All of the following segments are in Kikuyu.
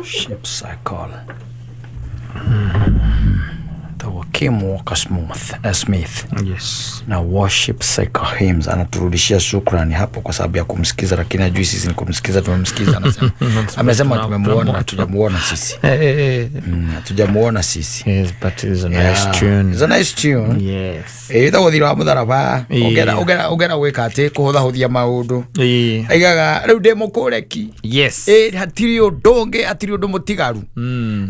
Ships I Call. Etagwo Kim Walker Smith, Smith Yes. na Worship Cycle Hymns anaturudishia shukrani hapo kwa sababu ya kumsikiza, lakini ajui sisi ni kumsikiza, tumemsikiza anasema, amesema tumemuona, hatujamuona sisi. Hatujamuona sisi. Yes, but it's a nice tune. It's a nice tune. Yes. Ĩtagwo thira wa mũtharaba. Ĩĩ. Ũgera gwĩka atĩ kũhũthahũthia maũndũ. Ĩĩ. Aigaga rĩu ndĩ mũkũreki. Yes. Ĩ hatirĩ ũndũ ũngĩ, hatirĩ ũndũ mũtigaru.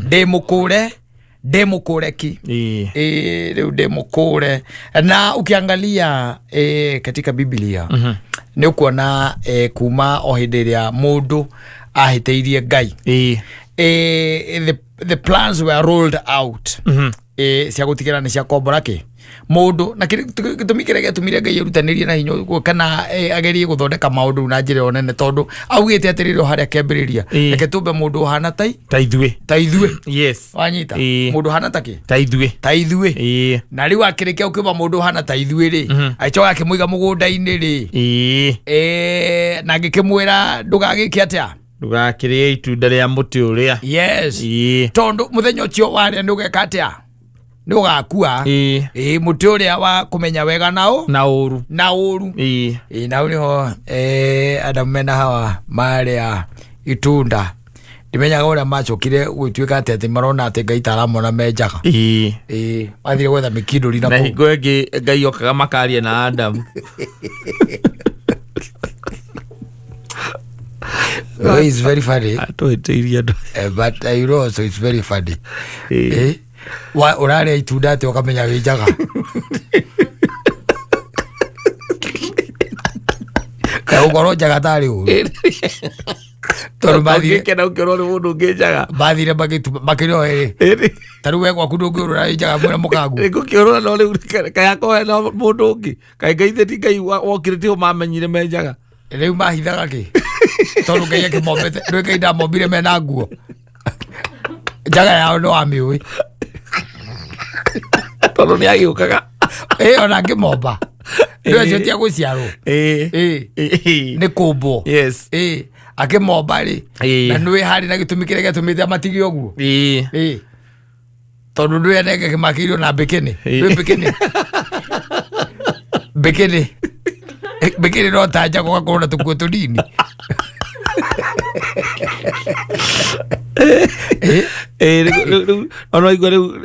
Ndĩ mũkũre, ndĩ mũkũreki. Ĩĩ. Rĩu ndĩ mũkũre. Na ukiangalia katika Biblia nĩ ũkuona kuma o hĩndĩ ĩrĩa mũndũ ahĩtĩirie Ngai, Ĩĩ. the plans were rolled out cia gũtigĩra nĩ cia kombora kĩ mũndũ na gĩtũmi kĩrĩa gĩatũmire Ngai erutanĩrie na hinya ũguo kana agerie gũthondeka maũndũ na njĩra ĩyo nene, tondũ augĩte atĩrĩrĩ o harĩa kĩambĩrĩria, reke tũmbe mũndũ ũhana tai Ta ithuĩ. ta ithuĩ. Yes. Wanyita? Ĩĩ. Mũndũ ũhana ta kĩ? Ta ithuĩ. Ta ithuĩ. Ĩĩ. Na rĩu akĩrĩkia gũkĩũmba mũndũ ũhana ta ithuĩ rĩ, agĩcoka akĩmũiga mũgũnda-inĩ rĩ, Ĩĩ. na ngĩkĩmwĩra ndũgagĩke atĩa? Ndũgakĩrĩe itunda rĩa mũtĩ ũrĩa. Yes. Ĩĩ. Tondũ mũthenya ũcio warĩa nĩ ũgeka atĩa? Nĩ ũgakua. Ĩĩ. Ĩĩ, mũtĩ ũrĩa wa kũmenya wega na ũ Na ũru. Na ũru. Ĩĩ. Ĩĩ, na hau nĩho Adamu mena Hawa marĩa itunda, ndimenyaga ũrĩa macokire gũtuĩka atĩ marona atĩ Ngai taramona me njaga. Ĩĩ. Ĩĩ, mathire gwetha mĩkindũri na Na kũu. hingo ĩngĩ Ngai okaga makaria na Adamu. Oh, it's very funny. Atũhĩtĩirie andũ. But you know also it's very funny. Ĩĩ. Ũrarĩa itunda atĩ ũkamenya wĩ njaga. Kaĩ gũkorwo njaga tarĩ ũru, tondũ mathire Ũngĩkena ũkĩorwo nĩ mũndũ ũngĩ njaga. Mathire makĩrĩ o ĩrĩ. Ĩĩ. Ta rĩu we gwaku ndũngĩũrũra wĩ njaga mwĩna mũkaguo. Nĩngũkĩũrũra no rĩu kaĩ akorwo na mũndũ ũngĩ, kaĩ Ngai ithe ti Ngai wokire tiho mamenyire me njaga. Rĩu mahithaga kĩ? Tondũ Ngai akĩmombĩte, ndũĩ Ngai ndamombire mena nguo? Njaga yao no amĩũĩ. Tondũ nĩ agĩũkaga. Ĩ, ona ngĩmomba ndũ acio tia gũciarwo. Ĩĩ. Ĩ. Ĩĩ. Nĩ kũmbwo. Yes. Ĩ, akĩmomba rĩ, Ĩĩ. na nĩwĩ harĩ na gĩtũmi kĩrĩa gĩatũmĩte amatige ũguo. Ĩĩ. Ĩ, tondũ ndũĩ anenge kĩmakĩirio na mbĩkĩnĩ. Ĩĩ. Ndũĩ mbĩkĩnĩ, mbĩkĩnĩ, mbĩkĩnĩ no ta njaga ũgakorwo na tũkuo tũnini. Ĩ. Ĩĩ, rĩu ona waigua rĩu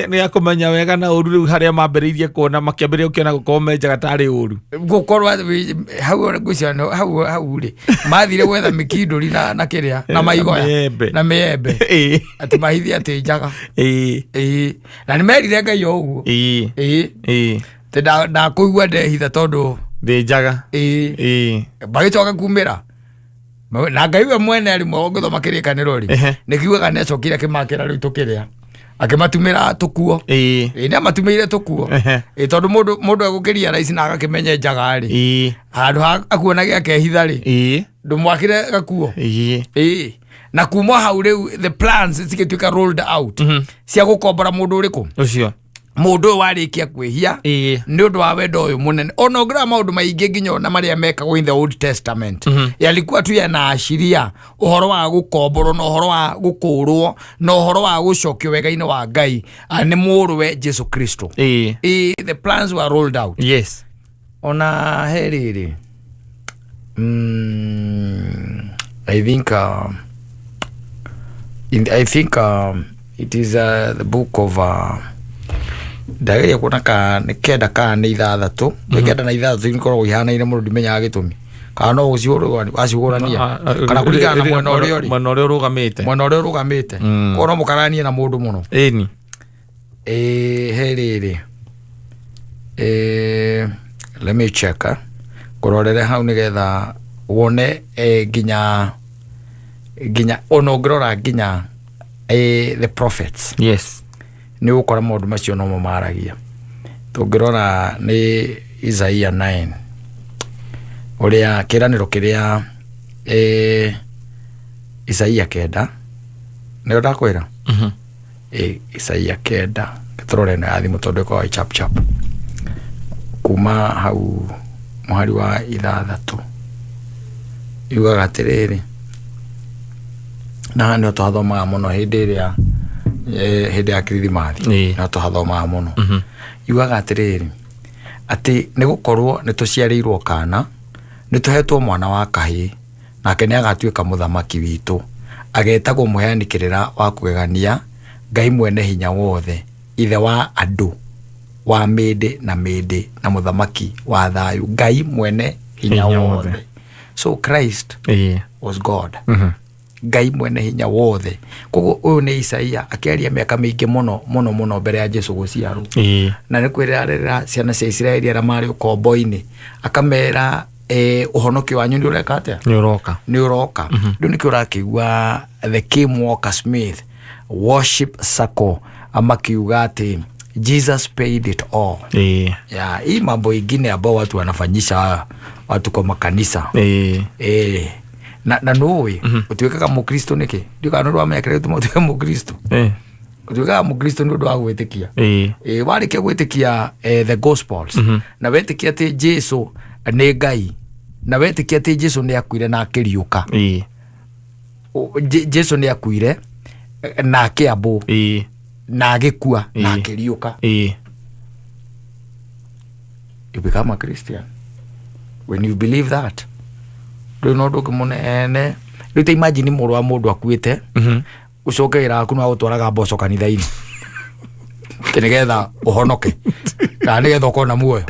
nĩ akũmenya wega na ũru, rĩu harĩa mambĩrĩirie kuona, makĩambĩrĩria gũkĩona gũkorwo me njaga tarĩ ũru. Gũkorwo atĩ hau ngwĩciria hau hau rĩ mathire gwetha mĩkindũri na kĩrĩa na maigoya. Mĩembe. Na mĩembe. Ĩĩ. Atĩ mahithe atĩ njaga. Ĩĩ. Ĩĩ, na nĩ merire Ngai o ũguo. Ĩĩ. Ĩĩ. Ĩĩ. Atĩ ndakũigua ndehitha tondũ Ndĩ njaga. Ĩĩ. Ĩĩ. Magĩcoka kumĩra na Ngai we mwene rĩmwe ũngĩthoma kĩrĩkanĩro rĩ, nĩ kiugaga nĩ acokire akĩmakĩra rĩu tũkĩrĩa akĩmatumĩra tũkuo. Ĩĩ. Ĩĩ, nĩ amatumĩire tũkuo. Ĩĩ, tondũ mũndũ egũkĩria raici na agakĩmenya njaga rĩ, handũ ha akuona gĩakehitha rĩ, ndũmwakĩre gakuo. Ĩĩ. Ĩĩ, na kuma hau rĩu the plans cigĩtuĩka rolled out cia gũkombora mũndũ ũrĩkũ? Ũcio. Mũndũ ũyũ warĩkia kwĩhia. Nĩ ũndũ wa wendo ũyũ mũnene, ona ũngĩrora maũndũ maingĩ nginya ona marĩa mekagwo in the Old Testament yalikuwa tu yanaashiria ũhoro wa gũkomborwo na ũhoro wa gũkũrwo na ũhoro wa gũcokio wega-inĩ wa Ngai, nĩ mũrũwe Jesu Kristo. Ĩĩ. Ĩĩ, the plans were rolled out. Ona he rĩrĩ, I think it is the book of ndageria kuona ka nĩ kenda kana nĩ ithathatũ. Nĩ kenda na ithathatũ ikoragwo ihanaine mũno, ndimenyaga gĩtũmi kana no wacihũrania kana kũringana na mwena ũrĩa ũrĩ. Mwena ũrĩa ũrũgamĩte. Mwena ũrĩa ũrũgamĩte. Koguo no mũkaranie na mũndũ mũno. Ĩni. Ĩĩ, he rĩrĩ, let me check, ngũrorere hau nĩgetha wone nginya ona ũngĩrora nginya the prophets, nĩ ũgũkora maũndũ macio nomo maragia. Tũngĩrora nĩ Isaia 9, ũrĩa kĩranĩro kĩrĩa Isaia 9 nĩyo ndakwĩra. Isaia 9, tũrore ĩno ya thimũ tondũ ĩkoragwo ĩ chap chap. Kuma hau mũhari wa 6 yugaga atĩrĩrĩ, Na haha nĩho tũhathomaga mũno hĩndĩ ĩrĩa hĩndĩ ya kirithimathi. No tũhathomaga mũno. Yugaga atĩrĩrĩ, atĩ nĩ gũkorwo nĩ tũciarĩirwo kana, nĩ tũhetwo mwana wa kahĩĩ, nake nĩ agatuĩka mũthamaki witũ. Agetagwo mũheani kĩrĩra wa kũgegania, Ngai mwene hinya wothe, Ithe wa andũ wa mĩndĩ na mĩndĩ, na mũthamaki wa thayũ. Ngai mwene hinya Hinya wothe. wothe. So Christ was God. Ngai mwene hinya wothe. Koguo ũyũ nĩ Isaia akĩaria mĩaka mĩingĩ mũno mũno mũno mbere ya Jesu gũciarwo. Na nĩ kwĩrarĩra ciana cia Isiraeli arĩa marĩ ũkombo-inĩ, akamera ũhonokio wanyu nĩ ũreka atĩa? Nĩ ũroka. Nĩ ũroka. Rĩu nĩkĩo ũrakĩigua the Kim Walker Smith Worship Circle makiuga atĩ Jesus paid it all. Ya, hii mambo ingine ambao watu wanafanyisha watu kwa makanisa. Na nũĩ ũtuĩkaga mũkristo nĩkĩ? Ndiũĩ kana nĩ ũndũ wa mĩaka ĩrĩa ĩtũma ũtuĩke mũkristo. Ũtuĩkaga mũkristo nĩ ũndũ wa gwĩtĩkia. Warĩkia gwĩtĩkia the gospels, na wetĩkia atĩ Jesu nĩ Ngai, na wetĩkia atĩ Jesu nĩ akuire na akĩriũka. Jesu nĩ akuire na akĩambwo na agĩkua na akĩriũka. You become a Christian when you believe that. Rĩu no ũndũ ũngĩ mũnene. Rĩu ta imagine mũrũ wa mũndũ akuĩte, ũcoke wĩra waku nĩ wa gũtwaraga mboco kanitha-inĩ atĩ nĩgetha ũhonoke kana nĩgetha ũkorwo na muoyo.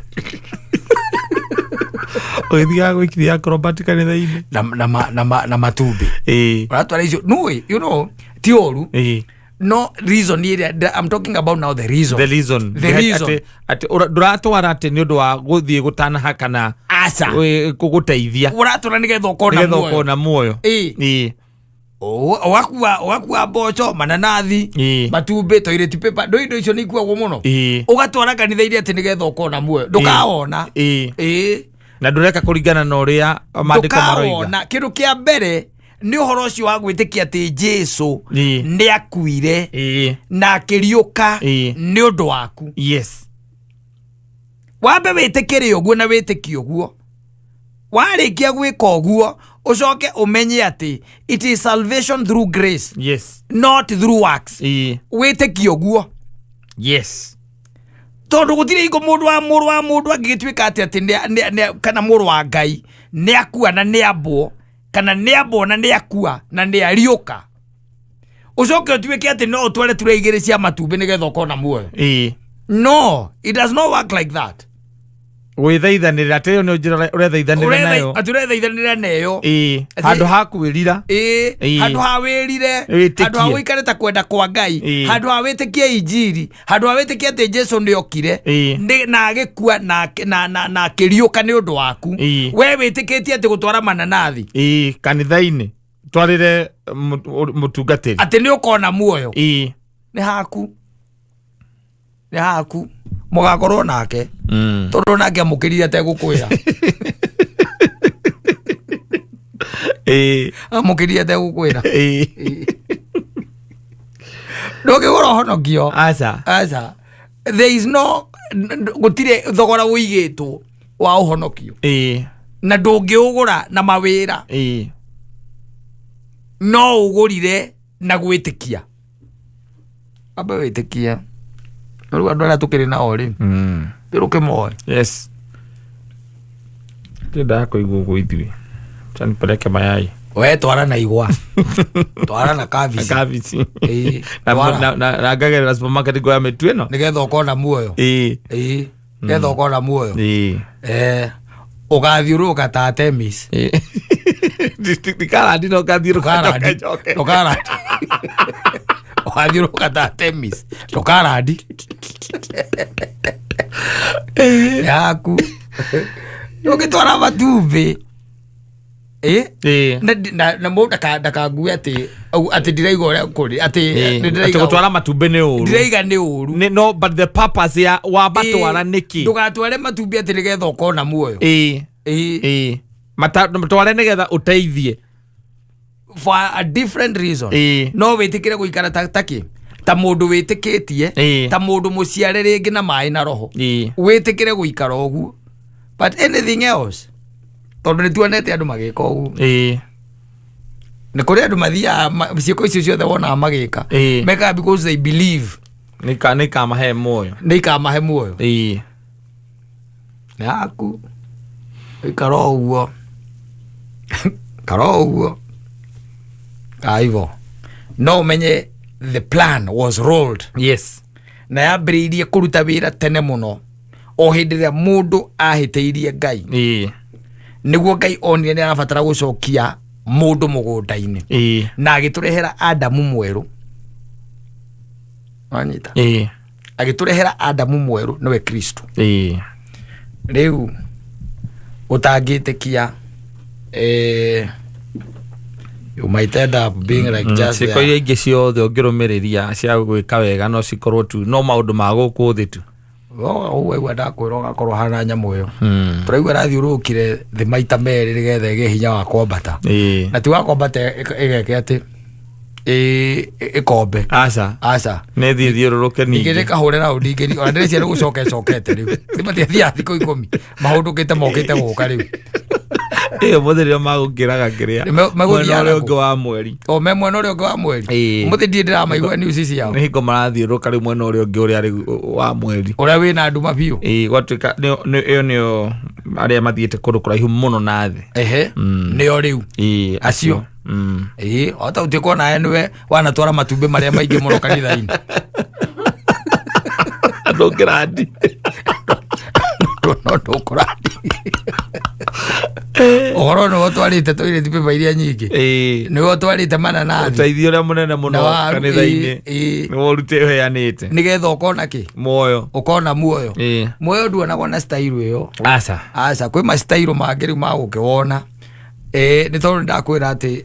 Ũgĩthiaga gwĩkiria acrobat kanitha-inĩ. Na matumbĩ. Ũratwara icio nũĩ, ti ũru. No reason ĩrĩa I'm talking about now, the reason. The reason. The reason. Atĩ ndũratwara atĩ nĩ ũndũ wa gũthiĩ gũtanaha kana Aca. Gũgũteithia. Ũratwara nĩgetha ũkorwo na nĩgetha muoyo. ũkorwo na muoyo. Ũgakua mboco, mananathi, matumbĩ, toilet paper, ndå indo icio nĩ ikuagwo mũno. Ũgatwara kanitha-inĩ atĩ nĩgetha ũkorwo na muoyo. Ndũkawona. Na ndũreka kũringana na ũrĩa maandĩko maroiga. Ndũkawona. Kĩndũ kĩa mbere nĩ ũhoro ũcio wa gwĩtĩkia atĩ Jesu nĩ akuire na akĩriũka nĩ ũndũ waku. Wambe wĩtĩkĩre ũguo na wĩtĩkie ũguo. Warĩkia gwĩka ũguo, ũcoke ũmenye atĩ it is salvation through grace, not through works. Wĩtĩkie ũguo. Tondũ gũtirĩ hingo mũndũ wa mũrũ wa mũndũ angĩgĩtuĩka atĩ atĩ nĩ, kana mũrũ wa Ngai nĩ akua na nĩ ambwo, kana nĩ ambwo na nĩ akua na nĩ ariũka, ũcoke ũtuĩke atĩ no ũtware tura igĩrĩ cia matumbĩ nĩgetha ũkorwo na muoyo. No, it does not work like that. Gwĩthaithanĩrĩra atĩ ĩyo nĩ njĩra ũrethaithanĩra nayo. Atĩ ũrethaithanĩra nayo. Handũ ha kwĩrira. Handũ ha wĩrire, Wĩtĩkie. handũ ha ũikare ta kwenda kwa Ngai, handũ ha wĩtĩkie injiri, handũ ha wĩtĩkie atĩ Jesu nĩ okire na agĩkua na akĩriũka nĩ ũndũ waku. We wĩtĩkĩtie atĩ gũtwara mananathi Kanitha-inĩ twarĩre mũtungatĩri atĩ nĩ ũkona muoyo. Nĩ haku, nĩ haku mũgakorwo nake, tondũ nake amũkĩrire ategũkwĩra. Amũkĩrire ategũkwĩra. Ndũngĩgũra ũhonokio. Aca. Aca, there is no gũtirĩ thogora ũigĩtwo wa ũhonokio, na ndũngĩũgũra na mawĩra. No ũgũrire na gwĩtĩkia. Ambe wĩtĩkie. Rĩu andũ arĩa tũkĩrĩ nao rĩ, ndĩrũkĩmoe. Yes, ndĩndaga kũigua ũguo ithuĩ. Acha nipeleke mayai. We twara na igwa, twara na kabici. Kabici. Twara. Na ngagerera supermarket ngoya mĩtu ĩno. Nĩgetha ũkorwo na muoyo. Nĩgetha ũkorwo na muoyo. Ũgathiũrũrũka ta Artemis. Ndikarandi no ngathiũrũka njoke njoke. Ndũkarandi, ũgathiũrũrũka ta Artemis, ndũkarandi. Nĩ haku ũngĩtwara matumbĩ. Na mũndũ ndakangue atĩ ndiraiga ũrĩa kũrĩ atĩ nĩ Atĩ ndĩraiga gũtwara matumbĩ nĩ ũru. Ndiraiga nĩ ũru. No, but the purpose ya wamatwara nĩkĩ? Ndũgatware matumbĩ atĩ nĩgetha ũkorwo na muoyo. Matware nĩgetha ũteithie. For a different reason. No wĩtĩkĩre gũikara ta takĩ ta mũndũ wĩtĩkĩtie, ta mũndũ mũciare rĩngĩ na maĩ na roho, wĩtĩkĩre gũikara ũguo, but anything else, tondũ nĩ tuonete andũ magĩka ũguo. Nĩ kũrĩ andũ mathiaga ciĩko icio ciothe wonaga magĩka, mekaga because they believe Nĩ kamahe muoyo. Nĩ ikamahe muoyo. Nĩ yaku, ikara o ũguo, ikara o ũguo kaivo, no ũmenye the plan was rolled na yambĩrĩirie kũruta wĩra tene mũno o hĩndĩ ĩrĩa mũndũ ahĩtĩirie Ngai, nĩguo Ngai onire nĩ arabatara gũcokia mũndũ mũgũnda-inĩ na agĩtũrehera Adamu mwerũ. Wanyita? Agĩtũrehera Adamu mwerũ, nĩwe Kristo. Rĩu ũtangĩtĩkia, you might end up being like just Ciĩko there. iria ingĩ ciothe ũngĩrũmĩrĩria cia gwĩka wega no cikorwo tu no maũndũ ma gũkũ thĩ tu. Ũguo ndakwĩra, ũgakorwo hana nyamũ ĩyo tũraigua ĩrathiũrũrũkire thĩ maita merĩ nĩgetha ĩgĩe hinya wa kwambata, na ti wa kwambata ĩgeke atĩ ĩkombe. Aca. Aca. Nĩ thiĩ thiũrũrũke. Ningĩ Ningĩ nĩkahũre raundi ingĩ, ona ndĩreciria nĩ gũcoka ĩcokete rĩu. Nĩ matiathiaga thikũ 10, mahũndũkĩte mokĩte gũka rĩu. Ĩyo mũthĩ rĩo magũkĩraga kĩrĩa Nĩ megũthiaga mwena ũrĩa kũ? ũngĩ wa mweri. O me mwena ũrĩa ũngĩ wa mweri. Mũthĩ ndirĩ ndĩramaigua news ciao. Nĩ hingo marathiũrũrũka rĩu mwena ũrĩa ũngĩ ũrĩa rĩu wa mweri. Ũrĩa wĩna nduma biũ. Ĩĩ, gwatuĩka ĩyo nĩyo arĩa mathiĩte kũndũ kũraihu mũno na thĩ. Ehe, nĩo rĩu. Ĩĩ. Acio. Ĩĩ, ota ũtuĩka onawe nĩwe wanatwara matumbĩ marĩa maingĩ mũno kanitha-inĩ. Ndũngĩrandi. No ndũkũrandi ũhoro nĩwe ũtwarĩte toilet paper iria nyingĩ, nĩwe ũtwarĩte mananathi. Ũteithio ũrĩa mũnene Na mũno waru, kanitha-inĩ ĩĩ. nĩwe ũrutĩ ũheanĩte. Nĩgetha ũkona kĩ? Muoyo. Ũkona muoyo. Muoyo nduonagwo na style ĩyo. Aca. Aca, kwĩ ma style mangĩ rĩu magũkĩwona. Nĩ tondũ nĩndakwĩra atĩ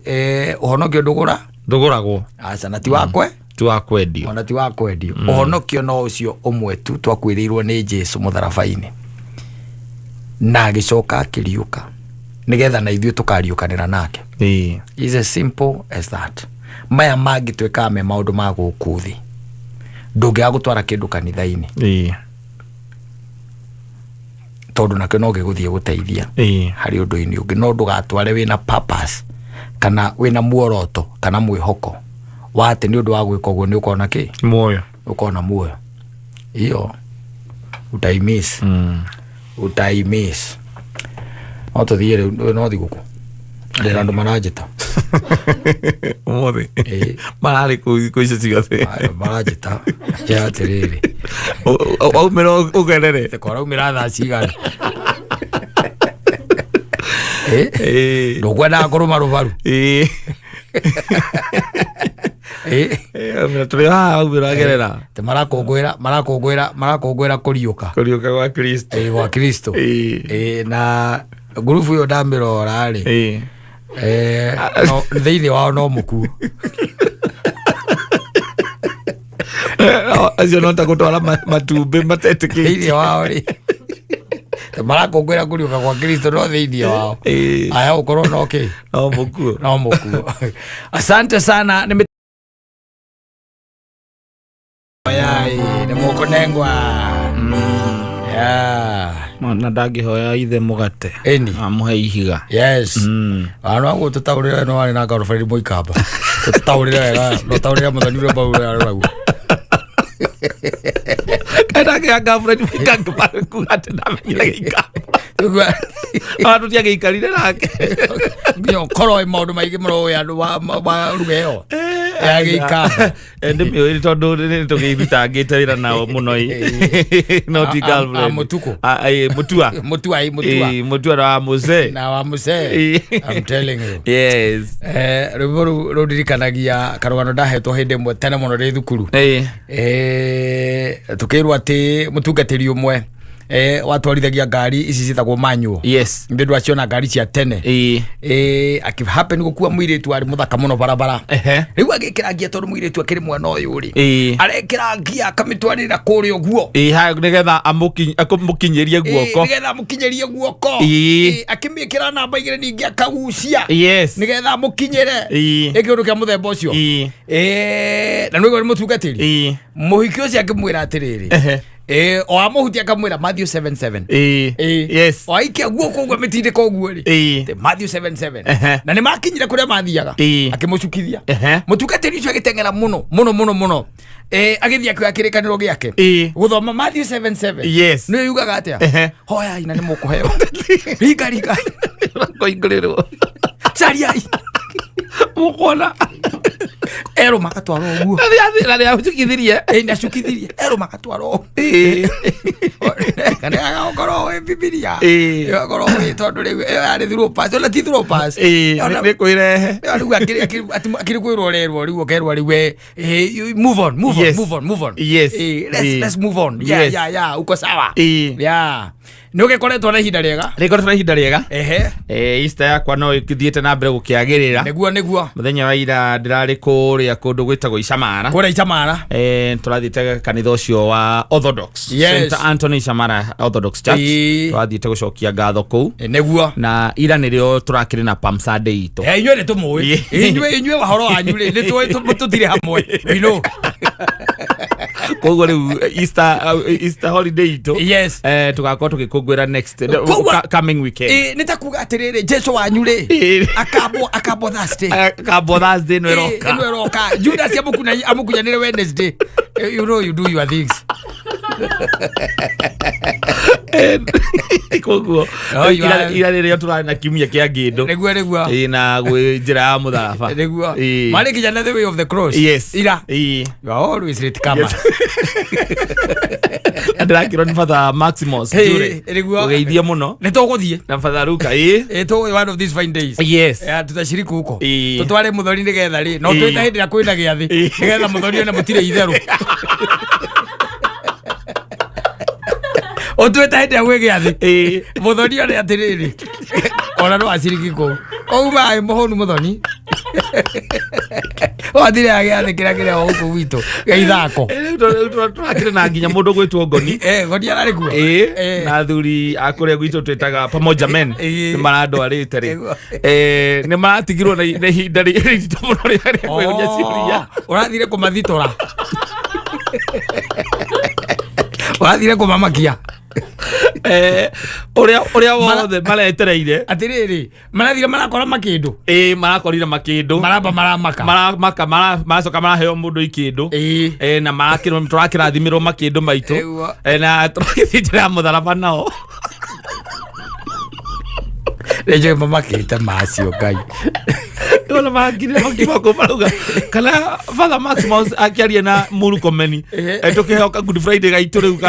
ũhonokio ndũgũra. Ndũgũragwo. Aca, na ti wakwe. Ti wa kwendio. Ona ti wa kwendio. Ũhonokio no ũcio ũmwe tu twakwĩrĩirwo nĩ Jesu mũtharaba-inĩ na agĩcoka akĩriũka nĩgetha na ithuĩ tũkariũkanĩra nake. Is as simple as that. Maya mangĩ twĩkaga me maũndũ ma gũkũ thĩ. Ndũngĩaga gũtwara kĩndũ kanitha-inĩ tondũ nakĩo no gĩgũthiĩ gũteithia harĩ ũndũ-inĩ ũngĩ, no ndũgatware wĩna purpose kana wĩna muoroto kana mwĩhoko wa atĩ nĩ ũndũ wa gwĩka ũguo nĩ ũkona kĩ. Muoyo. Ũkona muoyo. Hiyo utaimiss. Utaimiss. No tũthiĩ rĩu, no thigũkũ ndĩra andũ maranjĩta. Ũmũthĩ Ĩĩ. Mararĩ kũu thikũ icio ciothe. Maranjĩta ya atĩrĩrĩ. Waumĩra ũgerere. Kwaraumĩra thaa cigana? Ndũkwendaga kũrũma rũbaru. Ĩĩ, tũrĩ haha waumĩra gerera. Te marakũngũĩra kũriũka. Kũriũka gwa Kristo. Ĩĩ, gwa Kristo. Ĩĩ, na ngurubu ĩyo ndamĩrora rĩ, no, thĩinĩ wao no mũkuo. Acio no ta gũtwara matumbĩ matetĩkĩtie. Thĩinĩ wao rĩ, te marakũngũĩra kũriũka gwa Kristo, no thĩinĩ wao aya gũkorwo no kĩ? No mũkuo. No mũkuo. Asante sana nĩ yai nĩ mũkũnengwa. Yeah. Na ndangĩhoya ithe mũgate Ĩni. amũhe ihiga. Yes. Ano agå tå taå rä re no warä na ngaro mũikamba tå taå rä re wega no taå rä re mũthoni rwĩmbo rũu rũraguo. Ndangĩoya girlfriend mũikamba kuga atĩ ndamenyire gĩikamba ona tũtiagĩikarire nake. Nginya ũkorwo maũndũ maingĩ mũno ũĩ andũ wa ruga ĩyo ya gĩikamba. Ndĩmĩũĩ tondũ nĩ tũgĩrutangĩte wĩra nao mũno ĩ, no ti girlfriend. A Mũtukũ. Ah, ĩ, Mũtua. Mũtua, ĩ, Mũtua. Ĩ, Mũtua na wa mũzee. Na wa mũcee. I'm telling you. Rwĩmbo rũu rũndirikanagia karũgano ndahetwo hĩndĩ ĩmwe tene mũno ndĩ thukuru. Tukĩrwo atĩ mũtungatĩri ũmwe watwarithagia ngari ici ciĩtagwo manual, nĩ ndũ aciona ngari cia tene, akĩ happen gũkua mũirĩtu warĩ mũthaka mũno barabara. Rĩu agĩkĩra ngia tondũ mũirĩtu akĩrĩ mwena ũyũ rĩ, arekĩra ngia akamĩtwarĩra kũrĩa ũguo. Ĩ, nĩgetha amũkinyĩrie guoko. Nĩgetha amũkinyĩrie guoko. Akĩmĩkĩra namba 2 ningĩ akagucia nĩgetha amũkinyĩre. Ĩ, kĩũndũ kĩa mũthemba ũcio. Na nĩguo nĩ mũtungatĩri mũhiki ũcio akĩmwĩra atĩrĩrĩ, O amũhutia akamwĩra Matthew 7:7. Yes. O aikia guoko ũguo mĩtindĩko ũguo rĩ, Matthew 7:7. Na nĩ makinyire kũrĩa mathiaga, akĩmũcukithia. Mũtungatĩri ũcio agĩteng'era mũno mũno mũno mũno, agĩthiĩ akĩoya kĩrĩkanĩro gĩake gũthoma Matthew 7:7. Nĩyo yugaga atĩa? Hoyai na nĩ mũkũheo, ringa ringa Kũingĩrĩrwo. Cariai Mũkuona. Erũ magatwarwo ũguo. Na nĩ acukithirie. Ndacukithirie erũ magatwarwo. Kana agakorwo wĩ Bibilia. Ĩgakorwo wĩ tondũ rĩu ĩyo yarĩ through pass, ona ti through pass. Nĩ kwĩrehe. Ĩyo rĩu akĩrĩ kwĩrwo ũrerwo rĩu ũkerwo rĩu we, you move on, move on, move on, move on. Let's, let's move on. Yeah, yeah, uko sawa. Yeah, nĩ ũgĩkoretwo na ihinda rĩega? Rĩkoretwo na ihinda rĩega. Easter yakwa no ĩthiĩte na mbere gũkĩagĩrĩra. Nĩguo, nĩguo. Mũthenya wa ira ndĩrarĩ kũrĩa kũndũ gwĩtagwo Icamara. Kũrĩa Icamara. Tũrathiĩte kanitha ũcio wa Orthodox. St Anthony Icamara Orthodox Church. Tũrathiĩte gũcokia ngatho kũu. Nĩguo. Na ira nĩrĩo tũrakĩrĩ na Palm Sunday itũ. Inyuĩ nĩ tũmũĩ. Inyuĩ ũhoro wanyu rĩ, nĩ tũĩ tũtirĩ hamwe, we know. Koguo rĩu Easter holiday itũ tũgakorwo tũgĩkũngũĩra next coming weekend. Nĩ ta kuga atĩrĩrĩ, Jesu wanyu rĩ, akambwo Thursday. Akambwo Thursday ĩno ĩroka. Ĩno ĩroka. Judas amũkunyanĩre Wednesday. You know you do your things. Koguo Oh, you are- ira rĩrĩa tũrarĩ na kiumia kĩa ngĩndũ. Nĩguo, nĩguo. Na gwĩ njĩra ya mũtharaba. Nĩguo. Marĩ nginya na the way of the cross. Ira. You are always late comer. Na ndĩrakĩrwo nĩ Father Maximus Hey, Njure. nĩguo. Ũgeithie mũno. Nĩ tũgũthiĩ. Na Father Luka. Tũgũthiĩ one of these fine days. Yeah, tutashiriki huko. Tũtware mũthoni nĩgetha rĩ, no twĩta hĩndĩ ĩrĩa kwĩna gĩathĩ, nĩgetha mũthoni one mũtirĩ itherũ. Ũtwĩta hĩndĩ ĩrĩa gwĩ gĩathĩ. Mũthoni one atĩrĩrĩ, ona no aciriki kũu. Auma ĩ mũhũnu mũthoni. Wathire gĩathĩ kĩrĩa kĩrĩa gũkũ gwitũ gĩa ithako. Rĩu tũrakĩrĩ na nginya mũndũ gwĩtwo Ngoni. Ngoni ararĩ kuo. Na athuri a kũrĩa gwitũ twĩtaga Pamoja Men nĩ marandwarĩte rĩ. Nĩguo. Nĩ maratigirwo na ihinda rĩritũ mũno rĩa kwĩyũria ciũria. Ũrathire kũmathitora, ũrathire kũmamakia. Ũrĩa wothe maretereire. Atĩrĩrĩ, marathire marakora makĩndũ. Marakorire makĩndũ. Maramba maramaka. Maramaka, maracoka maraheo mũndũ ikĩndũ. Na tũrakĩrathimĩrwo makĩndũ maitũ. Na tũragĩthiĩ njĩra ya mũtharaba nao. Rĩnjũ mamakĩte macio Ngai. Ona makire makiuma kũu marauga kana Father Maximus akĩaria na Murkomen. Tũkĩheo ka Good Friday gaitũ rĩu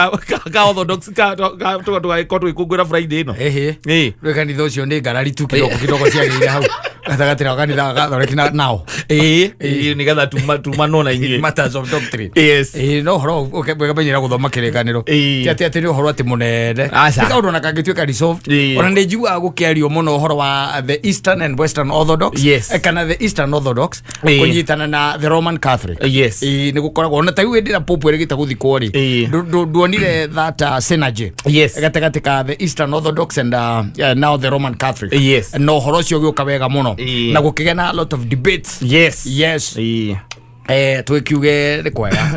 ka Orthodox ka tũgagĩkorwo tũgĩkũngũĩra Friday ĩno. Rĩu kanitha ũcio nĩ ngarari tu kidogo kidogo ciagĩire hau gatagatĩ ga kanitha gathoreki nao. Nĩgetha tumanwo na inyuĩ. Matters of doctrine. No ũhoro ũkamenyera gũthoma kĩrĩkanĩro. Ti atĩ nĩ ũhoro atĩ mũnene. Aca. Nĩ kaũndũ ona kangĩtuĩka resolved. Ona nĩ njiguaga gũkĩario mũno ũhoro wa the Eastern and Western Orthodox. Kana the Eastern Orthodox kũnyitana na the Roman Catholic. Nĩ gũkoragwo ona ta rĩu hĩndĩ ĩrĩa Pope erĩgĩte gũthikwo rĩ, nduonire that synergy gatagatĩ ka the Eastern Orthodox and now the Roman Catholic. Na ũhoro ũcio ũgĩũka wega mũno. Na gũkĩgĩa na a lot of debates. Yes. Twĩkiuge nĩ kwega.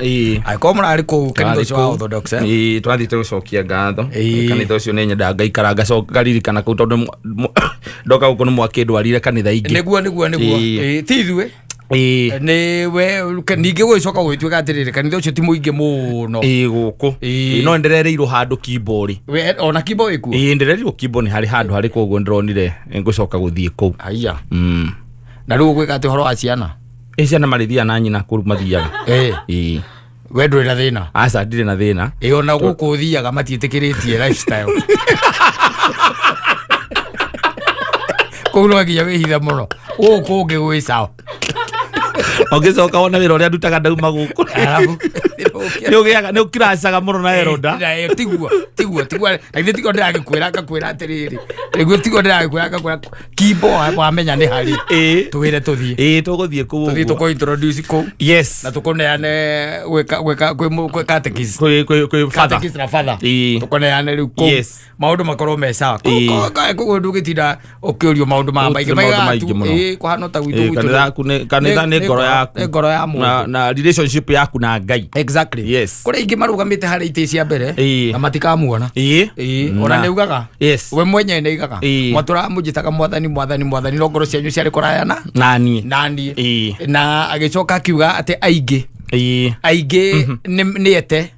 Angĩkorwo mũrarĩ kũu kanitha ũcio wa Orthodox. Twathiĩte gũcokia ngatho. Kanitha ũcio nĩ nyendaga ngaikara ngaririkana kũu tondũ ndoka gũkũ nĩ mwakĩndwarire kanitha ingĩ. Nĩguo, nĩguo, nĩguo. Ti ithuĩ. Nĩ we ningĩ gũgĩcoka gũgĩtuĩka atĩrĩrĩ, kanitha ũcio ti mũingĩ mũno. Gũkũ. No ndĩrereirwo handũ Kimbo rĩ. We, ona Kimbo wĩ kuo? Ndĩrerirwo Kimbo nĩ harĩ handũ harĩ koguo ndĩronire ngũcoka gũthiĩ kũu. Haiya. Na rĩu ũgwĩka atĩ ũhoro wa ciana? Ciana marĩthiaga na nyina kũu mathiaga. We ndũrĩ na thĩna? Aca, ndirĩ na thĩna. Ona gũkũ ũthiaga matiĩtĩkĩrĩtie lifestyle. Kũu no nginya wĩhithe mũno. Gũkũ ũngĩ gwĩ sawa. Ũngĩcoka wona wĩra ũrĩa ndutaga ndauma gũkũ. Arabu. Nĩ ũgĩaga, nĩ ũkiracaga mũno na eroda. Na, tiguo, tiguo, tiguo. Na githĩ tiguo ndĩragĩkwĩra ngakwĩra atĩrĩrĩ. Nĩguo tiguo ndĩragĩkwĩra ngakwĩra Kimbo wamenya nĩ harĩ. Tũwĩre tũthiĩ. Tũgũthiĩ kũu Tũthiĩ ũguo. tũkũ introduce kũu. Na tũkũneane gwĩka gwĩ catechist. Kwĩ father. Catechist na father. Tũkũneane rĩu kũu. Maũndũ makorwo me sawa. Kũu ndũgĩtinda ũkĩũrio maũndũ ma Gũtirĩ maingĩ. maũndũ Maigaga maingĩ tu, mũno. kũhana ta gwitũ gwitũ Kanitha nĩ- yaku nĩ- kanitha nĩ- nĩ nĩ ngoro ngoro. Yaku. Nĩ ngoro ya Na, mũndũ. na relationship yaku na Ngai. Exactly. Yes. Kũrĩ aingĩ marũgamĩte harĩa itĩ cia mbere na matikamuona. Ĩĩ, ona Na- nĩ ugaga. Yes. We mwenyewe nĩ igaga. Mwatũraga mũnjĩtaga mwathani, mwathani, mwathani, no ngoro cianyu ciarĩ kũraya na naniĩ. naniĩ. Na agĩcoka akiuga atĩ aingĩ aingĩ nĩ ete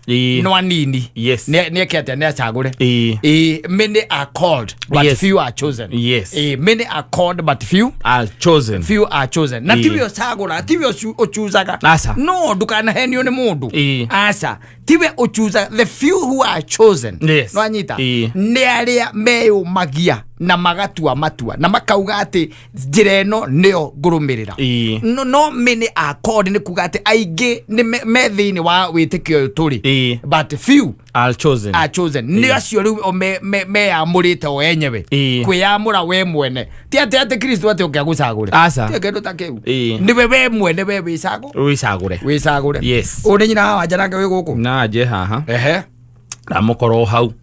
no anini. Nĩ eke atĩa? Nĩ acagũre. Ĩĩ, many are called but few are chosen. Ĩĩ, many are called but few are chosen. Few are chosen. Na tiwe ũcagũra, tiwe ũchuzaga. Aca. No ndũkanahenio nĩ mũndũ. Aca, tiwe ũchuzaga. The few who are chosen, no anyita, nĩ arĩa meyũmagia na magatua matua na makauga atĩ njĩra ĩno nĩyo ngũrũmĩrĩra. No many are called nĩ kuga atĩ aingĩ nĩ me thĩinĩ wa wĩtĩkio ũyũ tũrĩ, but few are chosen. Are chosen. Nĩ acio rĩu o meyamũrĩte o enyewe. Kwĩyamũra we mwene ti atĩ Kristo atĩ ũke agũcagũre. Aca. Ti kĩndũ ta kĩu. Nĩwe we mwene we wĩcagũ wĩcagũre. Wĩcagũre. Ũyũ nĩ nyina wa Wanja nake wĩ gũkũ. Na nje haha. Ndamũkorwo hau.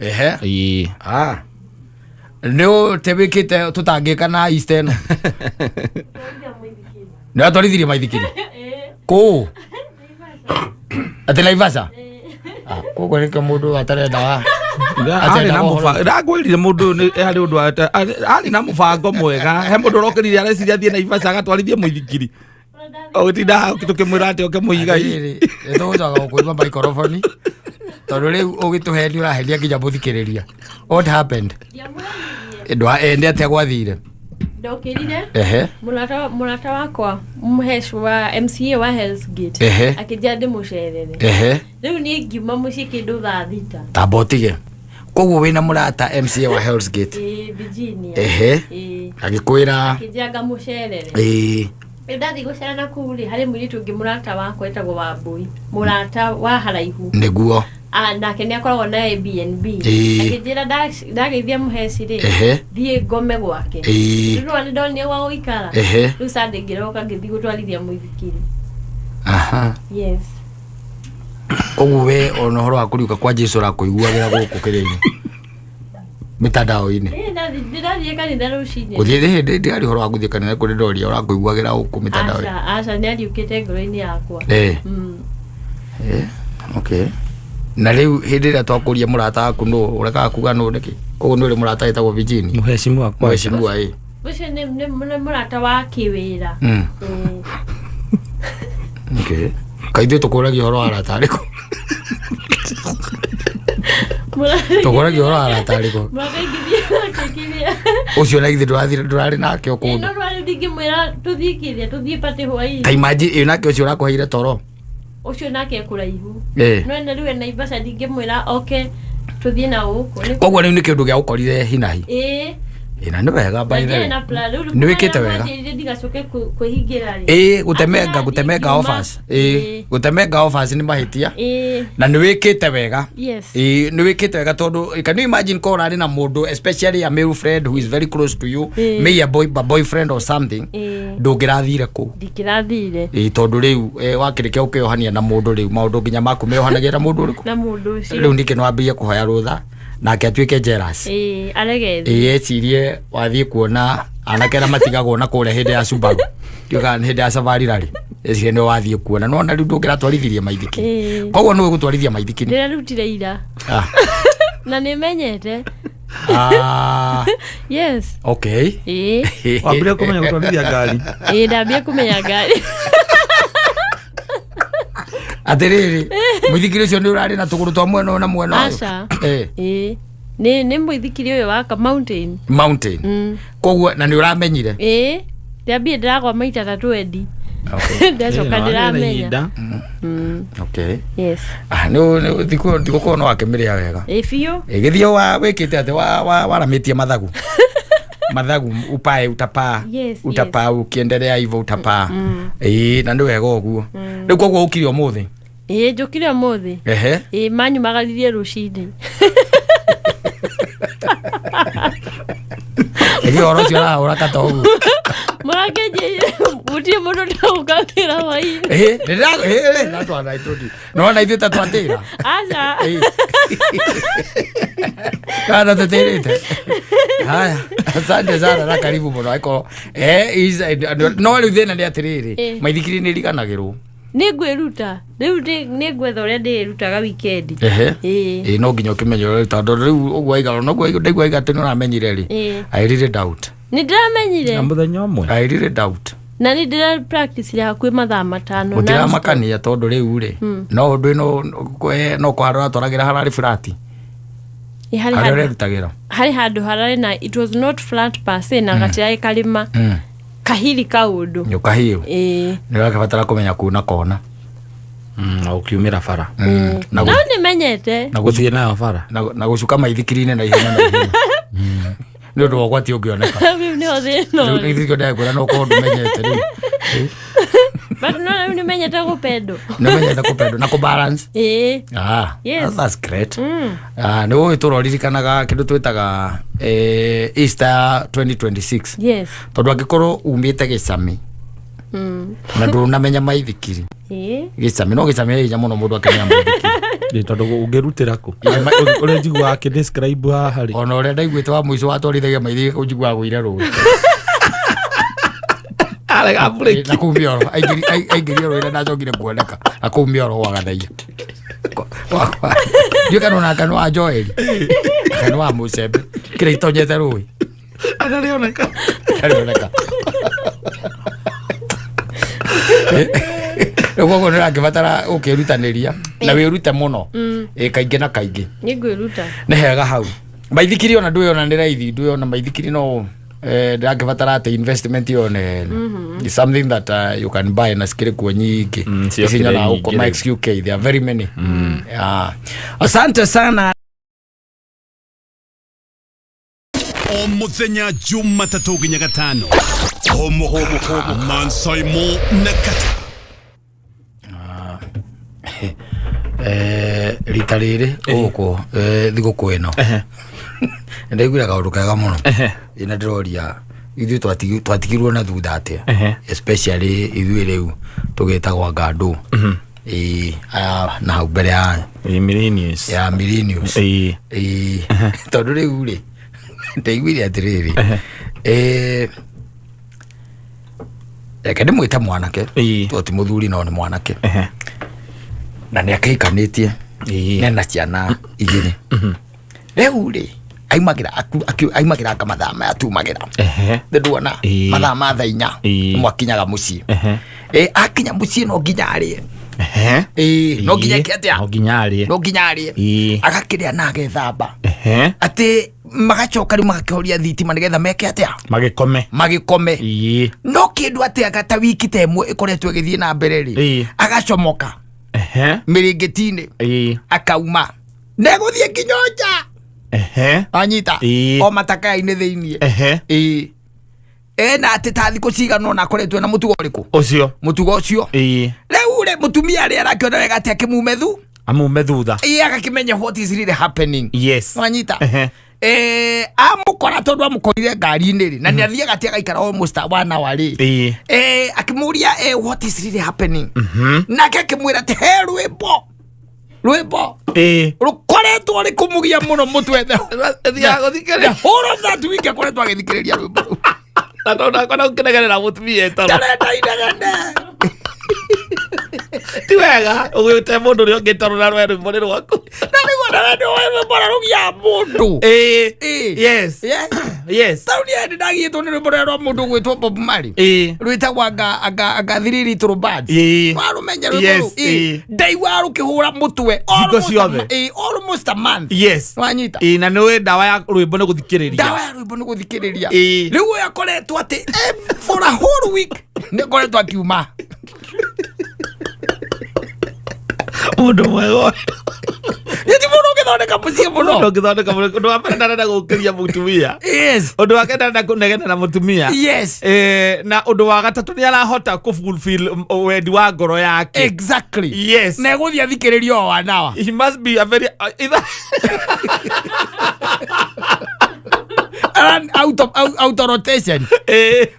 Ah. Nĩ ũte wĩkĩte tũtangĩka na Easter ĩno nĩ watwarithirie maithikiri kũũ atĩ Naivasha? Ah, koguo nĩkĩo mũndũ atarenda wa Arĩ na mũbango, ndagwĩrire mũndũ ũyũ harĩ ũndũ arĩ na mũbango mwega. He mũndũ ũrokĩrire areciria athiĩ Naivasha agatwarithie mũithikiri, ũgĩtinda hau tũkĩmwĩra atĩ oke mũigai. Atĩrĩrĩ, nĩ tũgũcoka gũkũima maikoroboni tondũ rĩu ũgĩtũhenia ũrahenia nginya mũthikĩrĩria. What happened? Nĩ atĩa gwathire? Ndokĩrire, mũrata wakwa mũhesh wa MCA wa Hell's Gate akĩnjĩra ndĩmũcerere. Rĩu niĩ ngiuma mũciĩ kĩndũ thaa 6. Tamba ũtige. Koguo wĩna mũrata MCA wa Hell's Gate? Ĩĩ, Virginia. Ĩĩ. Agĩkwĩra? Akĩnjĩra ngamũcerere. Rĩu ndathiĩ gũcera na kũu rĩ, harĩ mũirĩtu ũngĩ mũrata wakwa etagwo Wambui, mũrata wa haraihu. Ah, nake nĩ akoragwo na Airbnb. Akĩnjĩra ndageithia mũheci rĩ, thiĩ ngome gwake. Rĩu nĩ ndonire gwa gũikara. Rĩu Sunday ngĩroka ngĩthiĩ gũtwarithia mũithikiri. Yes. Koguo we ona ũhoro wa kũriũka kwa Jesu ũrakũiguagĩra gũkũ kĩrĩinĩ mĩtandao-inĩ? Ĩĩ, ndĩrathiĩ kanitha rũcinĩ. Gũthiĩ hĩndĩ ndĩarĩ ũhoro wa gũthiĩ kanitha, kũrĩ ndoria ũrakũiguagĩra gũkũ mĩtandao-inĩ. Aca, aca, nĩ ariũkĩte ngoro-inĩ yakwa. Okay, na rĩu hĩndĩ ĩrĩa twakũria mũrata waku nũ, ũrekaga kuga nũ nĩkĩ? Koguo nĩ ũrĩ mũrata wĩtagwo Virginia? Mũhecimu wakwa. Mheshimiwa, ĩ. Ũcio nĩ mũrata wa kĩwĩra. Ĩĩ. Okay, kaithuĩ tũkũragia ũhoro wa arata arĩkũ? Tũkũragia ũhoro wa arata arĩkũ? Mũrata ingĩthiĩ nake kĩrĩa. Ũcio na githĩ ndũrarĩ nake o Ĩĩ, kũndũ? no rwarĩ ndingĩmwĩra tũthiĩ kĩrĩa, tũthiĩ party hwaĩ-inĩ. Ta imagine ĩ nake ũcio ũrakũheire toro. Ũcio nake e kũraihu. No ena rĩu e Naivasha, ndingĩmwĩra oke tũthiĩ na gũkũ. Koguo rĩu nĩ kĩũndũ gĩa gũkorire hinahi? Ĩĩ. Ĩ, na nĩ wega by the Na way. na plan. Rĩu Nĩ wĩkĩte wega. Mwanjĩrire ndigacoke kwĩhingĩra rĩ. Ĩ, gũtemenga Atĩ gũtemenga ngiuma. offers. Ĩ, gũtemenga offers nĩ mahĩtia. Na nĩ wĩkĩte wega. Ĩ, nĩ wĩkĩte wega tondũ can you imagine korwo ũrarĩ na mũndũ, especially a male friend who is very close to you, may a boyfriend or something, ndũngĩrathire kũu? Ndingĩrathire. Ĩ, tondũ rĩu wakĩrĩkia gũkĩohania na mũndũ, rĩu maũndũ nginya maku meohanagia na mũndũ ũrĩkũ? Na mũndũ ũcio. Rĩu ningĩ nĩwambĩrĩrie kũhoya rũtha nake atuĩke jealous. Ĩĩ, arege thiĩ. Ĩ, ecirie wathiĩ kuona anake arĩa matigagwo na kũrĩa hĩndĩ ya Subaru, ndiũkaga nĩ hĩndĩ ya Safari Rally, ecirie nĩwe wathiĩ kuona nona rĩu ndũngĩratwarithirie maithikiri. Koguo nĩwe gũtwarithia maithikiri? Ndĩrarutire ira. Na nĩ menyete. Ah, Yes. okay. Ĩĩ. Wambire kũmenya gũtwarithia ngari? Ĩĩ, ndambia kũmenya ngari. Atĩrĩrĩ, mũithikiri ũcio nĩ ũrarĩ na tũgũrũ twa mwena ũyũ na mwena ũyũ? Aca. Eh. Ĩĩ, nĩ mũithikiri ũyũ wa ka mountain. Mountain. Koguo na nĩ ũramenyire? Ĩĩ, ndambie ndĩragwa maita ta 20. Ndacoka ndĩramenya. Okay. Yes. Ah, nĩ thikũ no wakĩmĩrĩa wega. Ĩĩ, biũ. Ĩgĩthiĩ wa wĩkĩte atĩ waramĩtie mathagu mathagu upae utapaa. Utapaa ukiendelea hivyo utapaa. Ĩĩ, na nĩ wega ũguo. Rĩu koguo ũkire ũmũthĩ? Ĩĩ, njũkire ũmũthĩ. Ĩĩ, manyumagaririe rũcinĩ. Ĩgĩ ũhoro ũcio ũrahũra kata ũguo. Mũrakĩnjĩire gũtirĩ mũndũ ndagũkagĩra hwainĩ. Ĩ, ĩ, ndatwara itũndi. Nĩwona ithuĩ ta twatĩra. Aca. Ĩ. Kana tũtĩrĩte. Haya, asante sana na karibu mũno. Akorwo no rĩu thĩna nĩ atĩrĩrĩ, maithikiri nĩ iriganagĩrwo. Nĩ ngwĩruta rĩu, nĩ ngwetha ũrĩa ndĩrutaga wikendi. Ĩĩ. Ĩ, no nginya ũkĩmenye ũrĩa, tondũ rĩu ũguo aiga, noguo ndaigua aiga atĩ nĩ ũramenyire rĩ. I really doubt. Nĩ ndĩramenyire. Na mũthenya ũmwe. I really doubt. Na nĩ ndĩra practice hakuhĩ mathaa 5. Gũtiramakania tondũ rĩu rĩ, no ũndũ ĩno no kũhara ũratwaragĩra hararĩ flat. Ĩ, harĩ harĩa handũ ũrerutagĩra. Harĩ handũ hararĩ na it was not flat per se na gatirarĩ karĩma kahiri kaũndũ. Nĩ ũkahiũ. Ĩĩ. Nĩ ũrakĩbatara kũmenya kuna kona. Na ũkiumĩra bara. Na No nĩ menyete. Na gũthiĩ nayo bara. Na gũcuka maithikiri-inĩ na ihenya na ihenya nĩ ũndũ wa ũgwati ũngĩoneka. Rĩu nĩho thĩna Rĩu ũrĩ. nĩ ndĩrakwĩra no ũkorwo ndũmenyete rĩu. But no rĩu nĩ menyete gũpendo. Nĩ ũmenyete kũpendo na kũbalance. Ĩĩ. Ah, Yes. that's great. Ah, nĩ ũĩ tũra ũririkanaga kĩndũ twĩtaga Easter ya 2026? Yes. Tondũ angĩkorwo umĩte gĩcami na ndũnamenya maithikiri, gĩcami no gĩcami he hinya mũno mũndũ akĩmenya maithikiri. Ĩ, tondũ ũngĩrutĩra kũ ũrĩa njiguaga akĩ describe haha rĩ? Ona ũrĩa ndaiguĩte wa mũico watwarithagia maithikiri kũu njiguaga gũire rũĩ. Arega breki. Na kũu mĩoro aingĩrio rũĩ na ndacokire kuoneka na kũu mĩoro gwagathaia ndiũ kana ona kana wa Joel kana wa mũcembe kĩrĩa itonyete rũĩ. Anarĩoneka. Arĩoneka. Rĩu koguo nĩ ũrakĩbatara ũkĩrutanĩria na wĩrute mũno. Ĩ, kaingĩ na kaingĩ. Nĩ ngwĩruta. Nĩ hega hau maithikiri ona ndũyona nĩ raithi, ndũyona maithikiri no ndĩrakĩbatara atĩ investment ĩyo nene. It's something that you can buy na cikĩrĩ kuo nyingĩ. Ciokire Ici nyonaga nyingĩ gũkũ rĩu. Mike's UK, there are very many. Yeah. Asante sana. O muthenya Jumatatũ nginya Gatano, Homoka Mansaimo na Kata. Rita rĩrĩ gũkũ thigũkũ ĩno ndaiguire kaũndũ kega mũno. Ĩ, na ndĩroria ithuĩ twatigirwo na thutha atĩa, especially ithuĩ rĩu tũgĩtagwo ngandũ. Ĩ, aya na hau mbere ya Ĩ, millennials. Ya millennials. Ĩ, tondũ rĩu rĩ ndaiguire atĩrĩrĩ, reke ndĩmwĩte mwanake, to ti mũthuri no nĩ mwanake, na nĩ akĩhikanĩtie nena ciana 2. Rĩu rĩ aimagĩra aimagĩra anga mathaa maya tumagĩra. Nĩ nduona mathaa ma thaa 4 mwakinyaga mũciĩ. Ĩ, akinya mũciĩ no nginya arĩe. Ĩ, no nginya eke atĩa? No nginya arĩe. No nginya arĩe. Agakĩrĩa na agethamba, atĩ magacoka rĩu magakĩhoria thitima nĩgetha meke atĩa? Magĩkome. Magĩkome. No kĩndũ atĩ anga ta wiki ta ĩmwe ĩkoretwo ĩgĩthiĩ na mbere rĩ, agacomoka mĩrĩngĩti-inĩ, akauma negũthiĩ nginya nja. Anyita o matakaya-inĩ thĩiniĩ. Ĩĩ, ena atĩ ta thikũ cigana ũna akoretwo ena mũtugo ũrĩkũ? Ũcio. Mũtugo ũcio. Rĩu rĩ mũtumia arĩa arakĩona wega atĩ akĩmume thu Amume thutha. Ĩĩ, agakĩmenya what is really happening. Wanyita? Amũkora, tondũ amũkorire ngari-inĩ rĩ, na nĩ athiaga atĩ agaikara almost one hour rĩ, akĩmũria, "What is really happening?" Nake akĩmwĩra atĩ he rwĩmbo rũkoretwo rĩkũmũgia mũno mũtwe Thiaga gũthikĩrĩria. the whole of that week akoretwo agĩthikĩrĩria rwĩmbo rũu. Na tondũ akona gũkĩnegenera mũtumia ĩtoro. Ndarenda inegene. Ti wega ũgĩte mũndũ ũrĩa ũngĩ toro na rwe rwĩmbo nĩ rwaku. Na nĩguo nawe nĩũĩ rwĩmbo rũrĩa rũgiaga mũndũ. Yes. Yes. Taũni ĩyo ndĩnagiĩtwo nĩ rwĩmbo rũrĩa rwa mũndũ ũgwĩtwo Bob Marley, rwĩtagwo anga Three Little Birds. Warũmenya rwĩmbo rũu? Ndaigua rũkĩhũra mũtwe Hingo ciothe. Almost a month. Wanyita? Ĩĩ, na nĩũĩ ndawa ya rwĩmbo nĩ gũthikĩrĩria. Ndawa ya rwĩmbo nĩ gũthikĩrĩria. Rĩu ũyũ akoretwo atĩ for a whole week nĩ akoretwo akiuma. Mũndũ mwega ũyũ. Nĩ ti mũndũ ũngĩthondeka mũciĩ mũno. Mũndũ ũngĩthondeka mũno. Ũndũ wa mbere ndarenda gũkĩria mũtumia. Ũndũ wa kerĩ ndarenda kũnegena na mũtumia. Na ũndũ wa gatatũ nĩ arahota kũ fulfill wendi wa ngoro yake. Na egũthiĩ athikĩrĩrie o wanawa. He must be a very either Auto auto rotation.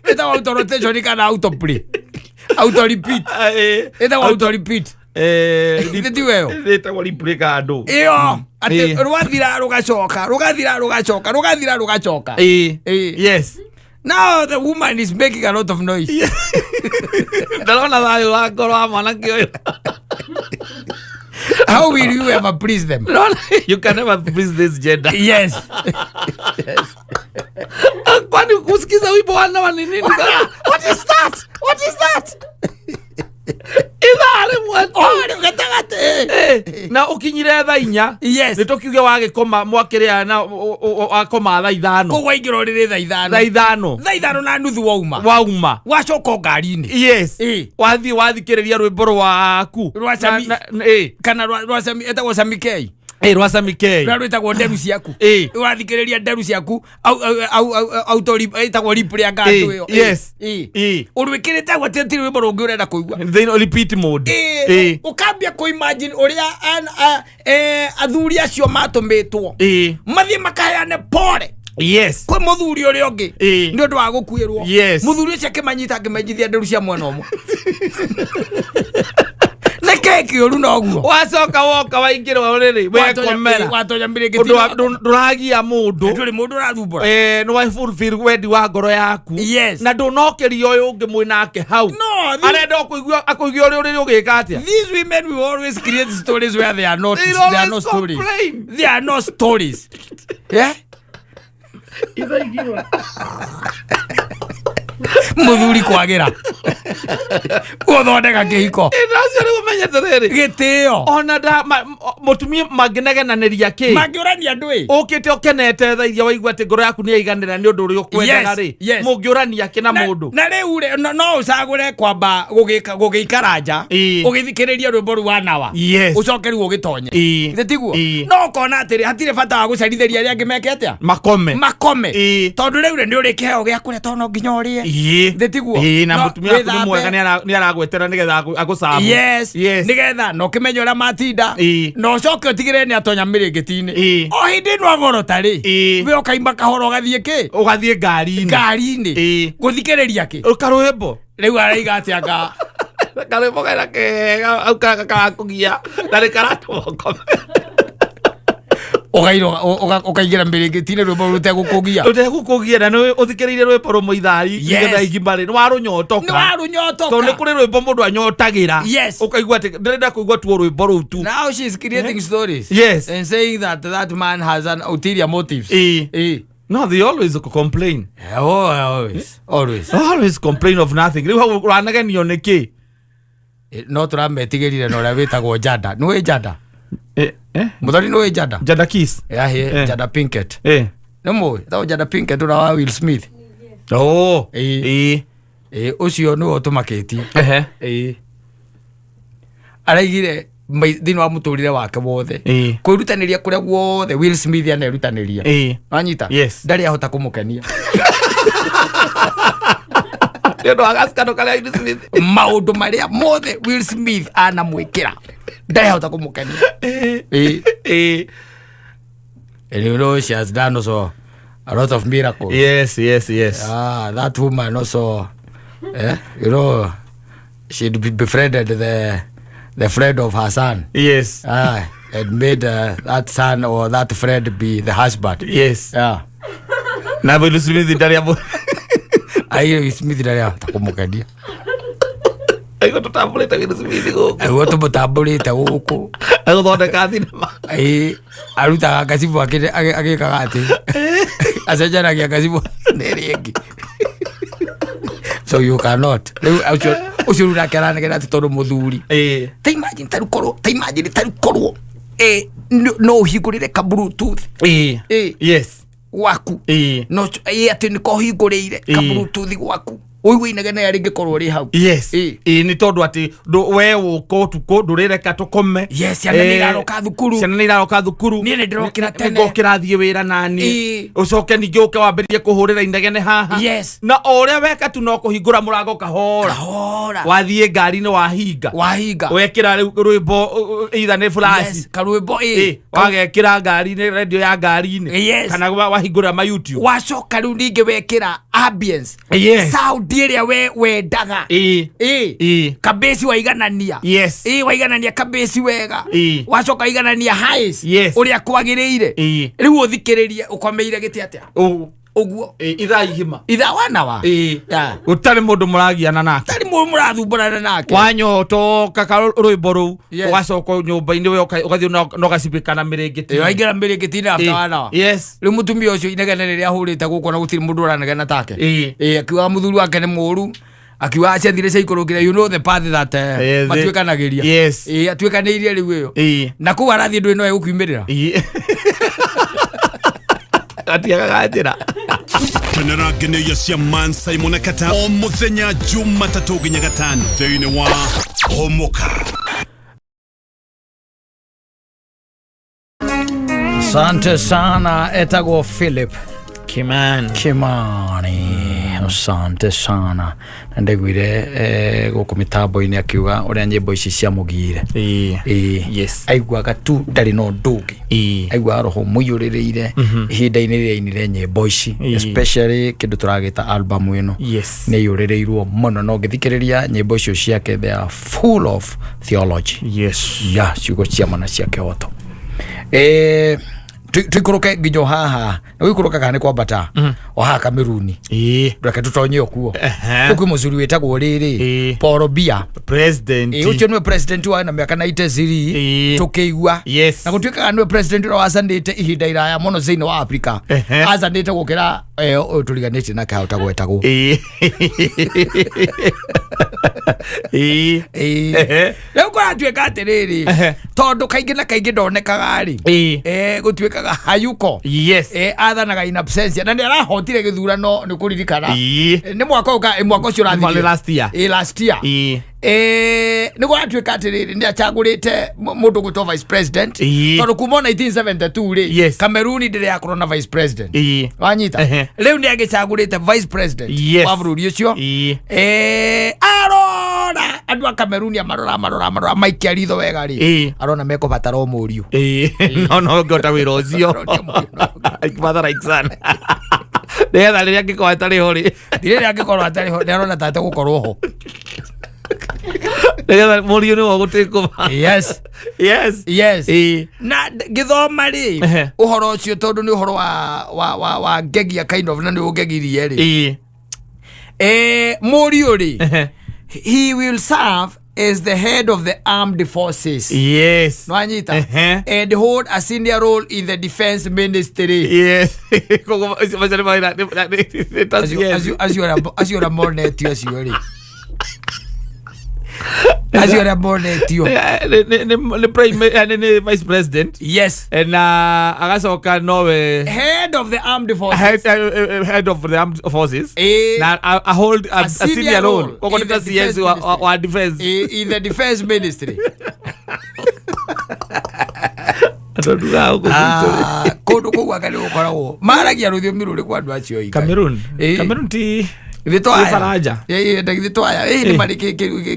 Ĩtagwo auto rotation kana auto play. Auto repeat. Ĩtagwo auto repeat. Githĩ ti weyo? Ĩtagwo replay kandũ. Ĩyo atĩ rwathira rũgacoka, rũgathira rũgacoka, rũgathira rũgacoka. Yes. Now the woman is making a lot of noise. Ndarona thayũ wa ngoro wa mwanake ũyũ. How will you ever please them? Ndĩrona you can never please this gender. Yes. Yes. Kwani kusikiza wimbo wana ni nini sasa? What is that? What is that? Ithaa rĩmwe tu. Oh, rĩu gatagatĩ. Na ũkinyire thaa 4. Yes. Nĩ tũkiuge wagĩkoma mwakĩrĩa na wakoma thaa 5. Koguo waingĩra ũrĩrĩ thaa 5. Thaa 5. Thaa 5:30 wauma. Wauma. Wacoka o ngari-inĩ. Yes. Wathiĩ wathikĩrĩria rwĩmbo rwaku. Rwa Sami. Kana rwa Sami, etagwo Sami K. Rwa Sami K. Rũrĩa rwĩtagwo nderu ciaku. Wathikĩrĩria nderu ciaku, auto ĩtagwo replay ya ngandũ ĩyo. Yes. Ũrwĩkĩrĩte hau atĩ hatirĩ rwĩmbo rũngĩ ũrenda kũigua. Then repeat mode. Ũkambia kũ imagine ũrĩa athuri acio matũmĩtwo. Mathiĩ makaheane pole. Yes. Kwĩ mũthuri ũrĩa ũngĩ. Nĩ ũndũ wa gũkuĩrwo. Yes. Mũthuri ũcio akĩmanyita akĩmenjithia nderu cia mwena ũmwe. Nĩ kĩĩ kĩũru na ũguo? Wacoka woka waingĩra ũrĩrĩ, wekomera. Watonya mĩrĩngĩti. Ũndũ wa- ndũragia mũndũ. Ndũrĩ mũndũ ũrathumbũra. Nĩ wa fulfill wendi wa ngoro yaku. Yes. Na ndũnokĩria ũyũ ũngĩ mwĩ nake hau. No, Arenda akũigua ũrĩa ũrĩrĩ ũgĩka atĩa? These women will always create stories where they are not, They they are always not stories. complain. They are not stories. Yeah? Mũthuri kwagĩra gũthondeka kĩhiko. Ndacio nĩ gũmenya atĩrĩrĩ. Gĩtĩo. Ona nda mũtumia mangĩnegenanĩria kĩ? Mangĩũrania andũ ĩ. Ũkĩte ũkenete thaa iria waigua atĩ ngoro yaku nĩ yaiganĩra nĩ ũndũ ũrĩa ũkwendaga Yes, rĩ. yes. Mũngĩũrania kĩ na mũndũ? Na rĩu rĩ, no ũcagũre kwamba gũgĩikara nja, ũgĩthikĩrĩria rwĩmbo rũu wa nawa. Yes. Ũcoke rĩu ũgĩtonye. Githĩ tiguo? No ũkona atĩrĩ, hatirĩ bata wa gũcerithĩria arĩa angĩ meke atĩa? Makome. Makome. Tondũ rĩu rĩ, nĩ ũrĩ kĩheo gĩa kũrĩa tondũ no nginya ũrĩe. Githĩ tiguo? Na No, mũtumia waku nĩ wĩthambe. mwega, nĩ aragwetera nĩgetha agũcabu. Yes. Yes. Nĩgetha na ũkĩmenye ũrĩa matinda. Na ũcoke ũtigĩrĩre nĩ atonya mĩrĩngĩti-inĩ. O hĩndĩ ĩno agorota rĩ, we ũkaimba kahora ũgathiĩ kĩ? Ũgathiĩ ngari-inĩ. Ngari-inĩ. Gũthikĩrĩria kĩ? Karwĩmbo. Rĩu araiga atĩa nga? Karwĩmbo kena kega, au karakũgia, na nĩ karatũma ũkome. Ũkaingĩra mĩrĩngĩti-inĩ rwĩmbo rũtegũkũgia. Rũtegũkũgia, na nĩ ũthikĩrĩirie rwĩmbo rũmwe ithaa Yes. ithaa igima rĩ, nĩ warũnyotoka. Nĩ warũnyotoka. Tondũ nĩ kũrĩ rwĩmbo mũndũ anyotagĩra. Yes. Ũkaigua atĩ ndĩrenda kũigua tu o rwĩmbo rũu tu. Now she is creating stories. Yes. And saying that that man has an ulterior motives. No, they always complain. Yeah, oh, always. Always. Always complain of nothing. Rĩu hau ũranegenio nĩ kĩ? No tũrametigĩrire na ũrĩa wĩtagwo Jada. Nĩ ũĩ Jada? Mũthoni nĩ ũĩ Jada? Jada Kiss. Yeah, Jada Pinkett. Nĩ mũĩ? Ĩtagwo Jada Pinkett ũrĩa wa Will Smith. Oh. Ũcio nĩwe ũtũmakĩtie. Araigire thĩinĩ wa mũtũrĩre wake wothe. Kwĩrutanĩria kũrĩa guothe Will Smith anerutanĩria. Wanyita? Yes. Ndarĩ ahota kũmũkenia. Nĩ ũndũ wa gacikano karĩa Will Smith. Maũndũ marĩa mothe Will Smith anamwĩkĩra ndarĩ ahota kũmũkenia. And you know she has done also a lot of miracles. Yes, yes, yes. That woman also, you know, she befriended the friend of her son. Yes. And made that son or that friend be the husband. Yes. Yeah. Na Will Smith ndarĩ amũ- Ai, Will Smith ndarĩ ahota kũmũkenia. Aigua tũtambũrĩte Will Smith gũkũ. Aigua tũmũtambũrĩte gũkũ. Agũthondeka thinema. Arutaga gacibũ agĩkaga atĩ. Acenjanagia gacibũ na ĩrĩa ĩngĩ. So you cannot. Rĩu ũcio rĩu nake aranegena atĩ tondũ mũthuri. Ta imagine tarĩu korwo, ta imagine tarĩu korwo, no ũhingũrĩre ka Bluetooth. Yes. Gwaku. No atĩ nĩko ũhingũrĩire ka Bluetooth gwaku. Ũigue inegene rĩngĩkorwo rĩ hau. Yes. Ĩ. Ĩ, nĩ tondũ atĩ we ũka ũtukũ ndũrĩreka tũkome. Yes, ciana nĩ iraroka thukuru. Ciana nĩ iraroka thukuru. Niĩ nĩ ndĩrokĩra tene. Ngokĩra thiĩ wĩra nani. Ũcoke ningĩ ũke wambĩrĩrie kũhũrĩra inegene haha. Yes. Na o ũrĩa weka tu no kũhingũra mũrango kahora. Kahora. Wathiĩ ngari-inĩ wahinga. Wahinga. Wekĩra rĩu rwĩmbo either nĩ flash. Yes, karwĩmbo. Ĩ, wagekĩra ngari-inĩ, radio ya ngari-inĩ. Yes. Kana wahingũra ma YouTube. Wacoka rĩu ningĩ wekĩra ambience. Yes. Sound ĩrĩa we wendaga. Kabĩci waiganania. Yes. Waiganania kabĩci wega. Wacoka waiganania highs. Yes. Ũrĩa kwagĩrĩire. Rĩu ũthikĩrĩrie ũkomeire gĩtĩ atĩa? Ũguo. Ithaa igima. Ithaa wanawa. Yeah. Gũtarĩ mũndũ mũragiana nake. Tarĩ mũndũ mũrathumbũrana nake. Wanyotoka ka rwĩmbo rũu. Yes. Ũgacoka nyũmba-inĩ we ũgathiĩ na ũgacibĩka na mĩrĩngĩti. Waingĩra mĩrĩngĩti-inĩ after wanawa. Yes. Rĩu mũtumia ũcio inegene rĩrĩa ahũrĩte gũkũ na gũtirĩ mũndũ ũranegena take. Akiuga mũthuri wake nĩ mũũru. Akiuga ciathire ciaikũrũkire, you know the path that matuĩkanagĩria. Yes. Atuĩkanĩirie rĩu ĩyo. Na kũu arathiĩ ndũĩ no egũkiumĩrĩra. Gatiagaga njĩra. Kenera ngeneia cia Man Simon na Kata o muthenya Jumatatũ nginya Gatano thĩinĩ wa Homoka. Asante sana, etagwo Philip Kimani. Kimani. Asante sana. Na ndaiguire gũkũ mĩtambo-inĩ akiuga ũrĩa nyĩmbo ici ciamũgiire. Yes. Aiguaga tu ndarĩ na ũndũ ũngĩ. Aiguaga roho mũiyũrĩrĩire ihinda-inĩ rĩrĩa ainire nyĩmbo ici. Especially kĩndũ tũragĩta album ĩno. Yes. Nĩ aiyũrĩrĩirwo mũno na ũngĩthikĩrĩria nyĩmbo icio ciake, they are full of theology. Yes. Ya ciugo cia mana cia kĩhoto. Tuikũrũke nginya o haha nĩ gũikũrũka kana nĩ kwambata o haha Kameruni. Reke tũtonye o kuo. Kũu kwĩ mũcuri wĩtagwo rĩrĩ Paul Biya. President. Ũcio nĩwe president wa na mĩaka 93 tũkĩigua. Yes. Na gũtuĩkaga nĩwe president ũrĩa wacanĩte ihinda iraya mũno thĩinĩ wa Afrika. Acanĩte gũkĩra ũyũ tũriganĩtie nake hau tagwetagwo. Rĩu kũratuĩka atĩrĩrĩ, tondũ kaingĩ na kaingĩ ndonekaga rĩ, gũtuĩkaga hayuko. Yes. Athanaga in absentia na nĩ arahotire gĩthurano nĩ kũririkana. Nĩ mwaka ũyũ mwaka ũcio ũrathirire. Last year. Last year. Nĩ kũratuĩka atĩrĩrĩ, nĩ acagũrĩte mũndũ gwĩtwo vice president. Tondũ kuma 1972 rĩ, Cameroon ndĩrĩ yakorwo na vice president. Wanyita? Rĩu nĩ agĩcagũrĩte vice president wa bũrũri ũcio. Arora andũ a Cameroon amarora marora marora maikia ritho wega rĩ, arona mekũbatara o mũriũ. No ngota wĩra ũcio. Father like son. Nĩgetha rĩrĩa angĩkorwo atarĩ ho rĩ. Rĩrĩa angĩkorwo atarĩ ho, nĩ arona ta ategũkorwo ho. Nĩgetha mũriũ nĩwe ũgũtĩkũma. Yes. Yes. Yes. Na ngĩthoma rĩ, ũhoro ũcio tondũ nĩ ũhoro wa ngegia kind of, na nĩ ũngegirie rĩ. Mũriũ rĩ, he will serve as the head of the armed forces. Yes. Nwanyita? And hold a senior role in the defense ministry. Yes. Koguo macio nĩ mawĩra nĩ ta Acio CS. acio arĩa monetio acio rĩ, acio arĩa monetio. Nĩ prime nĩ vice president. Yes. Na agacoka nowe head of the armed forces. Head of the armed forces. Na a hold a senior role. Koguo in nĩ ta the defense CS wa defense. In the defense ministry. Andũ ndugaga gũkũ gwitũ rĩ. Ah, kũndũ kũu anga nĩ gũkoragwo maragia rũthiomi rũrĩkũ andũ acio Ngai? Cameroon. Cameroon ti Githĩ twaya? Faranja. Githĩ twaya? Nĩ marĩ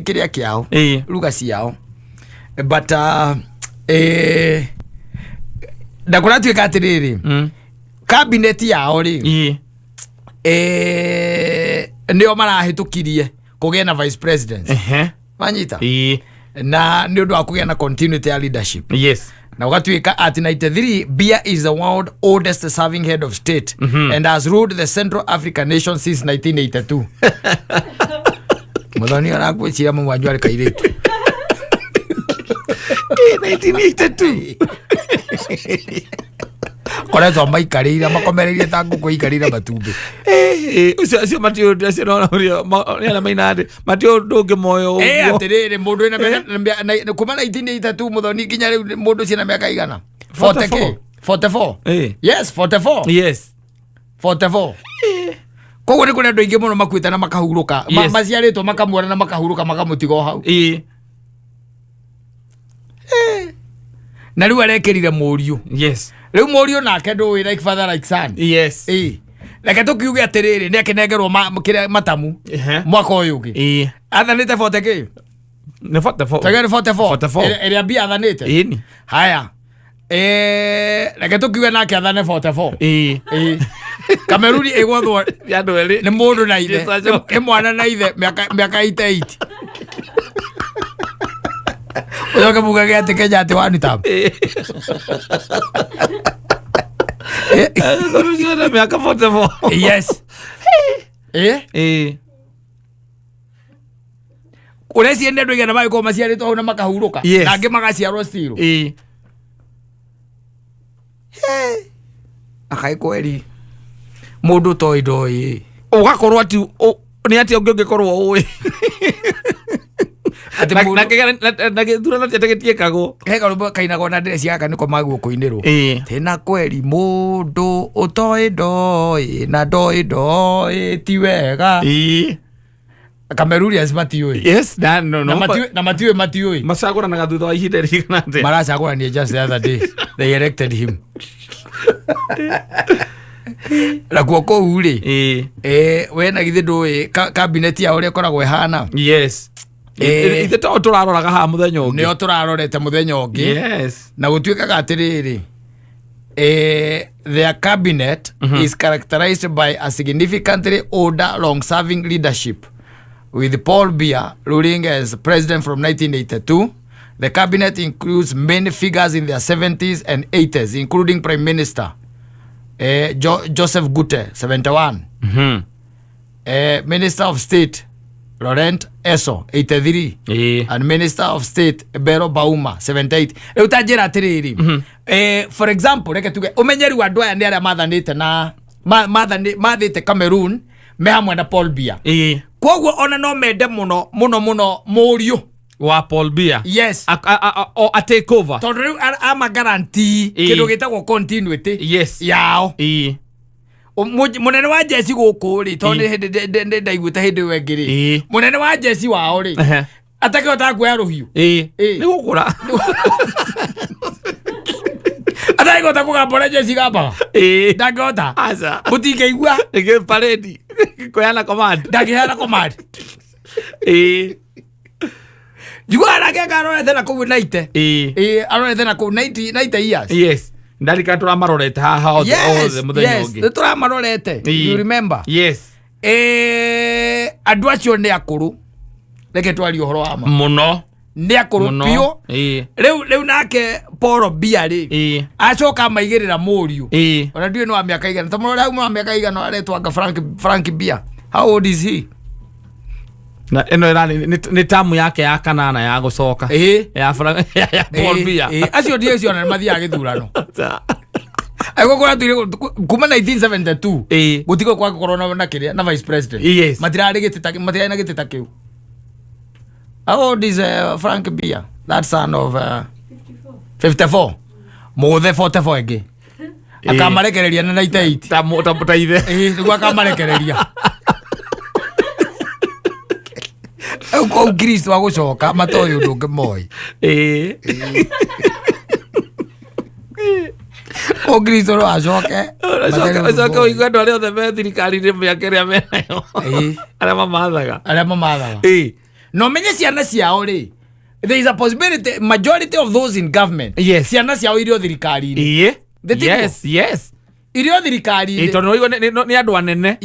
kĩrĩa kĩao, ruga ciao, but na kũratuĩka atĩrĩrĩ, cabinet yao rĩ, nĩo marahĩtũkirie kũgĩa na vice president. Wanyita? Na nĩ ũndũ wa kũgĩa na continuity ya leadership. Na ũgatuĩka at 93, Biya is the world oldest serving head of state and has ruled the Central African nation since 1982. Mũthoni arakwĩciria mũmwanyu arĩ kairĩtu. 1982. Koretwo maikarĩire makomereirie ta ngũkũ ikarĩire matumbĩ. Ũcio acio matiũ acio no ũrĩa nĩ arĩa maina thĩ matiũ ũndũ ũngĩ moyo ũguo. Atĩrĩrĩ, mũndũ wĩna kuma 1982 mũthoni nginya rĩu mũndũ ũcio na mĩaka igana? 44. 44. Yes, 44. Yes. 44. Koguo nĩ kũrĩ andũ aingĩ mũno makuĩte na makahurũka. Yes. Maciarĩtwo makamuona na makahurũka makamũtiga o hau. Na rĩu arekĩrire mũriũ. Rĩu mũriũ nake ndũĩ, like father like son. Ĩĩ. Reke tũkiuge atĩrĩrĩ, nĩ akĩnengerwo kĩrĩa matamu mwaka ũyũ ũngĩ. Athanĩte 40 kĩ? Nĩ 44. Tauge nĩ 44. 44. Ĩrĩa mbia athanĩte. Ĩni. Haya. Reke tũkiuge nake athane 44. Ĩĩ. Kameruni ĩgwathwo Ya andũ erĩ. nĩ mũndũ na ithe. Jesu acoke. Nĩ mwana na ithe mĩaka 88. Ũcoke mugage atĩ Kenya atĩ one term. Tondũ ciothe mĩaka 44. Yes. Ũreciria nĩ andũ aigana magĩkorwo maciarĩtwo hau na makahurũka? Yes. Na angĩ magaciarwo still. Akaĩ kweri mũndũ toĩ ndoĩ. Ũgakorwo atĩ nĩ atĩa ũngĩ ũngĩkorwo ũĩ? Atĩ Na- mũndũ- na gĩthurano ti atĩ gĩtiĩkagwo. He karwĩmbo kainagwo na ndĩreci gaka nĩko maguo kũinĩrwo. Tena kweri mũndũ ũtoĩ ndoĩ na ndoĩ ndoĩ ti wega. Kamerurians matiũĩ. Yes, na no, Na no. na matiũĩ matiũĩ. Macagũranaga thutha wa ihinda rĩigana atĩa? Maracagũrania just the other day they elected him. Nakuo kũu rĩ, we na githĩ ndũĩ cabinet yao ũrĩa ĩkoragwo ĩhana? Yes. Ithe to tũraroraga haha mũthenya ũngĩ. Nĩo tũrarorete mũthenya ũngĩ. Na gũtuĩkaga atĩrĩrĩ, their cabinet is characterized by a significantly older, long-serving leadership, with Paul Biya ruling as president from 1982. The cabinet includes many figures in their 70s and 80s, including Prime Minister Joseph Ngute, 71, Minister of State Laurent Esso, 83, and Minister of State Bero Bauma, 78. Rĩu ta njĩra atĩrĩrĩ, for example, reke tuge ũmenye rĩu andũ aya nĩ arĩa mathanĩte na mathĩte Cameroon me hamwe na Paul Biya. Koguo ona no mende mũno mũno mũno mũriũ wa Paul Biya. Yes. A take over. Tondũ rĩu ama guarantee kĩndũ gĩtagwo continuity yao. Mũnene wa jeci gũkũ rĩ, tondũ nĩ hĩndĩ ndaiguĩte hĩndĩ ĩyo ĩngĩ rĩ, mũnene wa jeci wao rĩ, atakĩhotaga kuoya rũhiũ. Nĩ gũkũra. Atakĩhota kũgamba ũrĩa jeci gambaga. Ndangĩhota. Aca. Mũtingĩigua. Ĩngĩ parade. Kũheana command. Ndangĩheana command. Njiguaga nake anga arorete na kũu 90. Ĩĩ, arorete na kũu 90 years. Yes. Ndarikana tũramarorete haha othe Yes, othe mũthenya yes, ũngĩ. nĩ tũramarorete. You remember? Yes. Andũ acio nĩ akũrũ. Reke twarie ũhoro wa ma. Mũno. Nĩ akũrũ Mũno. biũ. Rĩu nake Paul Biya rĩ, acoka amaigĩrĩra mũriũ. Ona ndiũĩ nĩ wa mĩaka igana. Ta mũrore hau wa mĩaka igana aretwo anga Frank Biya. How old is he? Na ĩno ĩrarĩ nĩ tamu yake ya kanana ya gũcoka. Ya ya Paul Biya. Acio ndiĩ ciona nĩ mathiaga gĩthurano. Aigua kũratuire kuma 1972. Gũtigwo kwa gũkorwo na kĩrĩa na vice president. Matirarĩ gĩtĩ ta, matirarĩ na gĩtĩ ta kĩu. How old is Frank Biya? That son of 54. Mũgũthe 44 ĩngĩ. Akamarekereria na 98. Ta ta ithe. Ĩĩ, nĩguo akamarekereria. Rĩu kũu Kristo agũcoka matoĩ ũndũ ũngĩ moĩ. Kũu Kristo no acoke. Ũcoke ũigue andũ arĩa othe me thirikari-inĩ mĩaka ĩrĩa menayo. Arĩa mamathaga. Arĩa mamathaga. Na ũmenye ciana ciao rĩ, there is a possibility majority of those in government, ciana ciao irio thirikari-inĩ. The tiguo? Yes, yes. Irio thirikari-inĩ. Tondũ nĩwaigua nĩ andũ anene.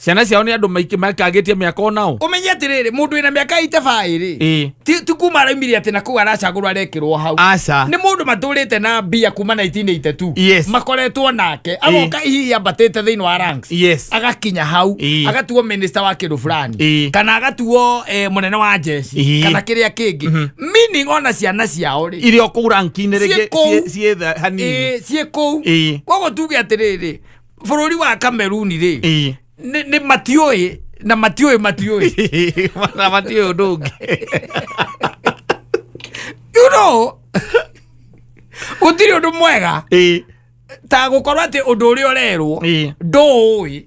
Ciana ciao nĩ andũ maikangĩtie mĩaka onao. Ũmenye atĩrĩrĩ, mũndũ wĩna mĩaka 85 rĩ, ti kuma araumire atĩ na kũu aracagũrwo arekĩrwo hau. Aca. Nĩ mũndũ matũrĩte na mbia kuma 1982. Makoretwo nake. Agoka hihi ambatĩte thĩinĩ wa ranks. Agakinya hau. Agatuo minister wa kĩndũ fulani. Kana agatuo mũnene wa jeshi. Kana kĩrĩa kĩngĩ. Meaning ona ciana ciao rĩ. Iria o kũu rank-inĩ rĩngĩ Ciĩ kũu. ciĩ tha hanini. Ciĩ kũu. Koguo tuge atĩrĩrĩ, bũrũri wa Cameroon rĩ, nĩ matiũĩ na matiũĩ matiũĩ. Na matiũĩ ũndũ ũngĩ. You know, gũtirĩ ũndũ mwega ta gũkorwo atĩ ũndũ ũrĩa ũrerwo ndũũĩ.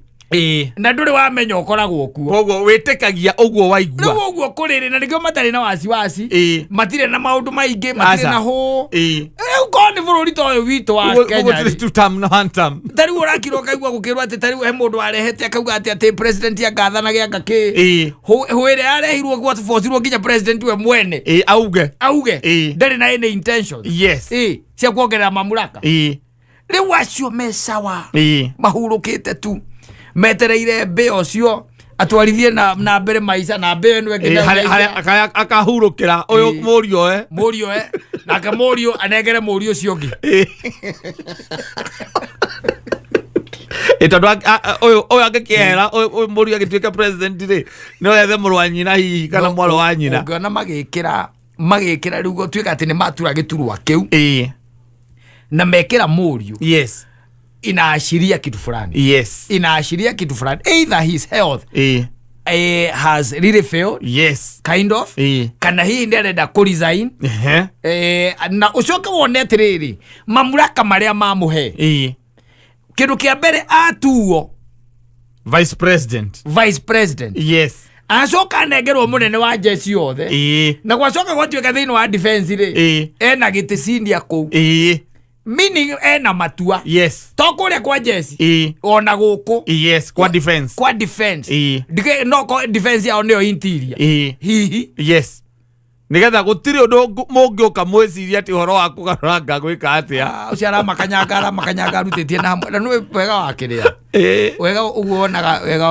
Na ndũrĩ wamenya ũkoragwo kuo. Koguo wĩtĩkagia ũguo waigua. Rĩu ũguo kũrĩrĩ na nĩkĩo matarĩ na wasiwasi, matirĩ na maũndũ maingĩ, matirĩ Aca. na hũ. Rĩu korwo nĩ bũrũri ta ũyũ witũ wa Ũguo Kenya gũtirĩ rĩ, two term na one term. Ta rĩu ũrakirwo ũkaigua gũkĩrwo atĩ ta rĩu he mũndũ warehete akauga atĩ president angathanage anga kĩ. Hũ ĩrĩa yarehirwo gwabocirwo nginya president we mwene Auge. Auge ndarĩ na any intentions cia kuongerera mamlaka. Rĩu acio me sawa, mahurũkĩte tu metereire mbĩa ũcio atwarithie na mbere maica na mbĩa ĩno ĩngĩ nayo Harĩa akahurũkĩra ũyũ mũriũ e. Mũriũ e nake mũriũ anengere mũriũ ũcio ũngĩ. Tondũ ũyũ angĩkĩehera, ũyũ mũriũ agĩtuĩka president rĩ, no ethe mũrũ wa nyina hihi kana mwarĩ wa nyina. Ũngĩona magĩkĩra rĩu gũtuĩka atĩ nĩ matura gĩturwa kĩu na mekĩra mũriũ, inaashiria kitu fulani. Inaashiria kitu fulani, either his health has really failed, kind of, kana hihi nĩ arenda kũ resign. Na ũcoke wone atĩrĩrĩ, mamlaka marĩa mamũhe, kĩndũ kĩa mbere atuo Vice president. Vice president, acoka anengerwo mũnene wa jeshi yothe, na gwacoka gwatuĩka thĩinĩ wa defense rĩ, ena gĩtĩ senior kũu, meaning ena matua, to kũrĩa kwa jeshi, ona gũkũ. Yes, kwa defense. Kwa defense. No ko defense yao nĩyo interior, hihi. Yes, nigetha gũtirĩ ũndũ mũngĩũka mwĩcirie atĩ ũhoro wa kũgarũranga gwĩka atĩa. Ah, ũcio aramakanyanga arutĩtie na hamwe na nĩ wega wa kĩrĩa, wega ũguo wonaga wega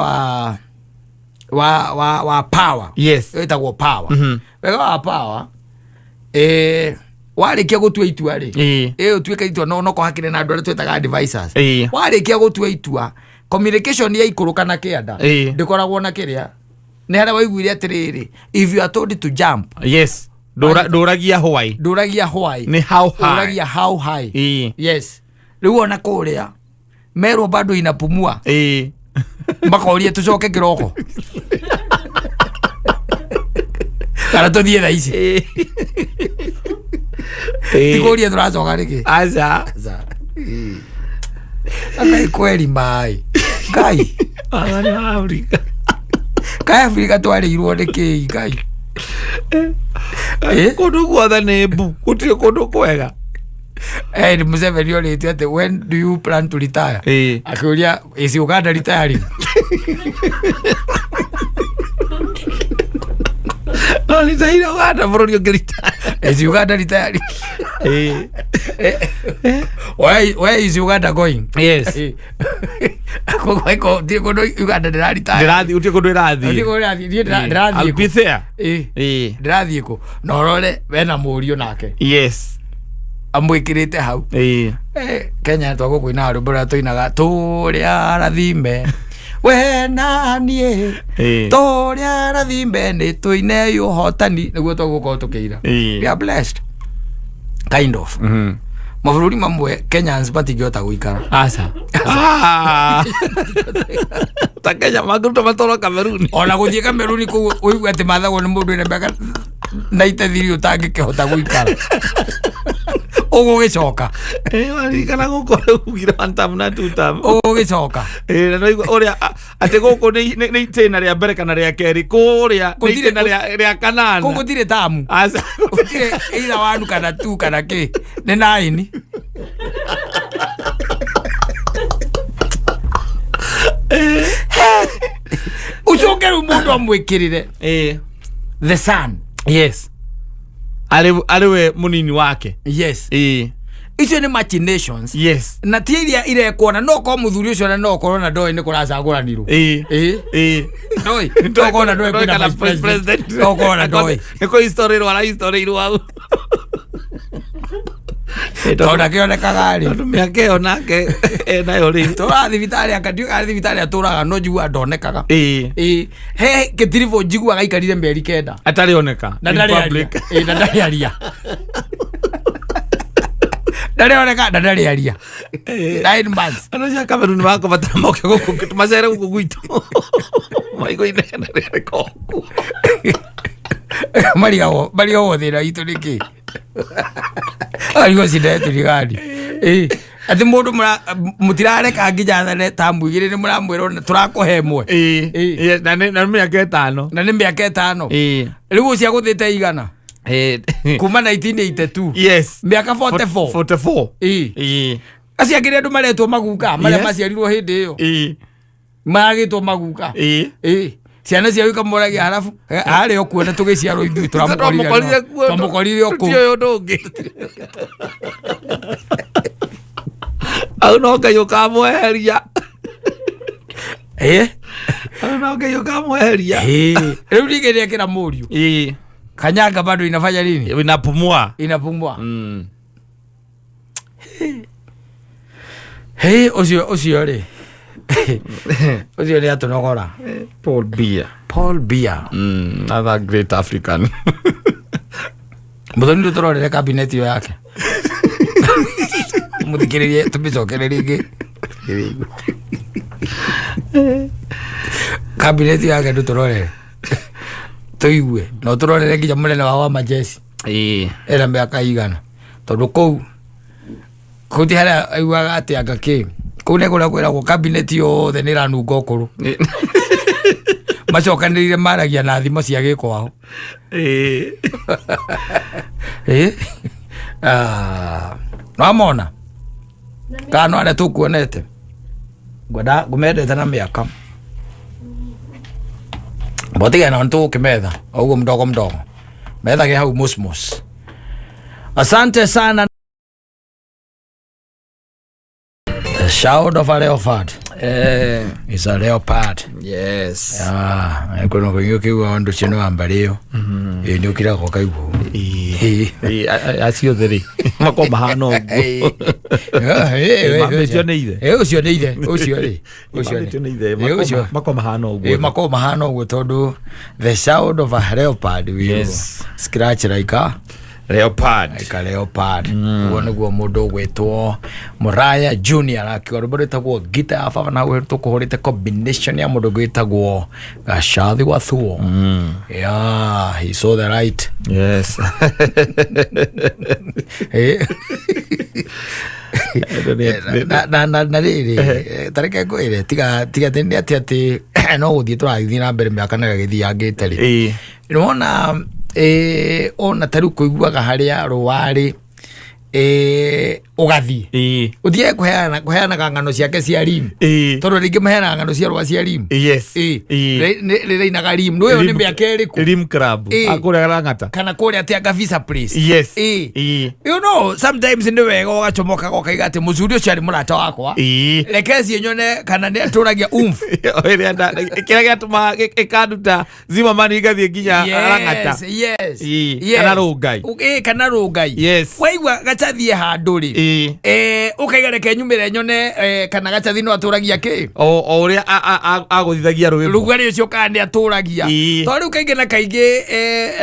wa power, ĩtagwo power. Wega wa power, warĩkia gũtua itua rĩ, ĩ ũtuĩke itua no noko hakĩrĩ na andũ arĩa twĩtaga advisors. Warĩkia gũtua itua, communication ya ikũrũka na kĩanda ndĩkoragwo na kĩrĩa nĩ harĩa waiguire atĩrĩrĩ, if you are told to jump, Yes, ndũragia why. Ndũragia why. Nĩ how high. Ũragia how high. Yes, rĩu ona kũrĩa merwo bado inapumua, makorie tucoke kĩroko kana tũthiĩ thaa ici. Tikũria tũracoka rĩkĩ. Aca. Ngai kweri maĩ Ngai. Wathani wa Afrika. Kaĩ Afrika twarĩirwo nĩ kĩĩ Ngai? Eh? Kũndũ guothe nĩ mbu, gũtirĩ kũndũ kwega. Eh, Museveni orĩtio atĩ, "When do you plan to retire?" Akĩũria, "Is Uganda retiring?" No ritaire Uganda bũrũri ũngĩrita. Is Uganda retiring? Where is Uganda going? Gũtirĩ kũndũ Uganda ndĩraritaya. Ndĩrathiĩ, gũtirĩ kũndũ ĩrathiĩ. Gũtirĩ kũndũ ĩrathiĩ. Niĩ ndĩrathiĩ I'll be kũ? there. Ndĩrathiĩ kũ? Na ũrore wena mũriũ nake amwĩkĩrĩte hau. Kenya twagwo kũina rwĩmbo rũrĩa tũinaga tũrĩa arathime we na niĩ, tũrĩa arathime nĩ tũine ũhotani, nĩguo twagũkorwo tũkĩira. We are blessed, kind of. Mabũrũri mamwe Kenyans matingĩhota gũikara. Aca. Ah. Ta Kenya mangĩruta matoro Kameruni. Ona gũthiĩ Kameruni kũu ũigue atĩ mathagwo nĩ mũndũ wĩna mĩaka 93 ũtangĩkĩhota gũikara ũgũgĩcoka. Waririkana gũkũ ugire one term na two term. Ũgũgĩcoka. Na no ũrĩa atĩ gũkũ nĩ itĩna rĩa mbere kana rĩa kerĩ, kũrĩa nĩ itĩna rĩa kũu kanana. Gũtirĩ tamu. Aca. Gũtirĩ either one kana two kana kĩ, nĩ nine. Ũcoke rĩu mũndũ amwĩkĩrĩre the son. Yes, arĩ we mũnini wake. Yes. Icio nĩ machinations na ti iria irekwo na no korwo mũthuri ũcio na no korwo na ndoĩ nĩ kũracagũranirwo. Ndoĩ no korwo na ndoĩ kwĩna vice president, no korwo na ndoĩ. Nĩ kũ history arahistorĩirwo hau. Tondũ ndakĩonekaga rĩ. Tondũ mĩaka ĩyo nake enayo rĩ. Tũraga thibitarĩ aka ndiũĩ kana thibitarĩ atũraga, no njiguaga ndonekaga. He gĩtiribũ njiguaga aikarire mĩeri 9 Atarĩ oneka na in ndarĩ aria. public. Na ndarĩ aria, ndarĩ oneka na ndarĩ aria 9 months. Andũ acio a Cameroon makũbatara moke gũkũ macere gũkũ gwitũ maigua inegene rĩarĩ kuo. Marigagwo thĩna witũ nĩ kĩ, marigwo cinda yetu ni gani. Atĩ mũndũ mũtirareka nginya thane tamu igĩrĩ nĩ mũramwĩra tũrakũhe ĩmwe. Ĩĩ. Ĩĩ. Yes, na nĩ mĩaka ĩtano. Na nĩ mĩaka ĩtano. Ĩĩ. Rĩu ũcio agũthĩte igana Ĩĩ. kuma 1982. Yes. Mĩaka 44. 44. Ĩĩ. Ĩĩ. Acio angĩ nĩ andũ maretwo maguka marĩa Yes. maciarirwo hĩndĩ ĩyo. Ĩĩ. Maragĩtwo maguka. Ĩĩ. Ĩĩ. Ciana ciao ikamoragia harabu arĩ o kuo na tũgĩciarwo ithuĩ Twamũkorire kuo. twamũkorire o kũu. Tũtiũĩ ũndũ ũngĩ. Au no Ngai ũkamweheria. Ĩĩ. Au no Ngai ũkamweheria. Ĩĩ. Rĩu ningĩ nĩekĩra mũriũ. Ĩĩ. Kanyanga bado inafanya nini? Inapumua. Inapumua. Mm. Hey, ũcio ũcio rĩ. Ũcio nĩ atũnogora. Paul Biya. Paul Biya. Another great African. Mũthoni ndũtũrorere cabinet ĩyo yake. Mũthikĩrĩrie tũmĩcokere rĩngĩ. Cabinet yake ndũtũrorere. Tũigue. Na ũtũrorere nginya mũnene wa majeci. Ĩĩ. Ena mĩaka igana. Tondũ kũu kũu ti harĩa aiguaga atĩ anga kĩ. Kũu nĩ kũrĩa kwĩragwo cabinet yothe nĩ ĩranunga ũkũrũ. Macokanĩrĩire maragia na thimo cia gĩkwao. Ĩĩ. Ĩĩ. Ah, nĩwamona kana no arĩa tũkuonete ngwenda ngũmendete na mĩaka botiga nao nĩtũgũkĩmetha o ũguo mdogo mdogo methage hau mosmos. Asante sana. The shout of a leopard is a leopard. Yes. Ah, kwĩna kũingĩ ũkĩigua ũndũ ũcio nĩ wa mbarĩ ĩyo. Ĩĩ nĩ ũkiraga ũkaigua. Ĩĩ. Ĩĩ, acio othe rĩ makorwo mahana ũguo. Mambĩtio nĩ ithe. Ĩĩ, ũcio nĩ ithe, ũcio rĩ. Ũcio Mambĩtio nĩ ithe, Ĩĩ, ũcio. makorwo mahana Ĩĩ, ũguo. makorwo mahana ũguo tondũ the sound of a leopard will Yes. scratch like a Leopard. like a leopard. Ũguo nĩguo mũndũ ũgwĩtwo Muraya Junior akiuga rwĩmbo rwĩtagwo ngita ya baba na hau tũkũhũrĩte combination ya mũndũ ũgwĩtagwo Gacathi wa Thuo. Yeah, he saw the light. Yes. Eh. Na rĩrĩ tareke ngwĩre tiga tiga atĩ nĩ atĩ atĩ no gũthiĩ tũragĩthiĩ na mbere mĩaka na ĩgagĩthiangĩte rĩ. Ĩĩ. Nĩwona ona ta rĩu kũiguaga harĩa rũarĩ ũgathiĩ Ĩĩ. ũthiage kũheana kũheanaga ng'ano ciake cia rim Ĩĩ. tondũ rĩngĩ maheanaga ng'ano cia rũa cia rim. Yes. Ĩĩ. Ĩĩ. Rĩrainaga rim nĩ ũyũ nĩ mĩaka ĩrĩkũ? Rim Club. Ĩĩ. Akũrĩa Lang'ata. Kana kũrĩa atĩ anga Visa Place. Yes. Ĩĩ. Ĩĩ. You know, sometimes nĩ wega ũgacomokaga ũkaiga atĩ mũcuri ũcio arĩ mũrata wakwa. Ĩĩ. Reke ciĩ nyone kana nĩ atũragia umf. Ĩrĩa kĩrĩa gĩatũmaga ĩkanduta Zimmerman igathiĩ nginya Lang'ata. Yes, yes. Ĩĩ. Yes. Kana Rũngai. Ĩĩ, kana Rũngai. Yes. Waigua gacathiĩ handũ rĩ. Ĩĩ. Ũkaiga reke nyumĩre nyone kana gacathi no atũragia kĩ. O ũrĩa agũthithagia rwĩmbo. Rugarĩ ũcio kana nĩ atũragia. Ĩĩ. Tondũ rĩu kaingĩ na kaingĩ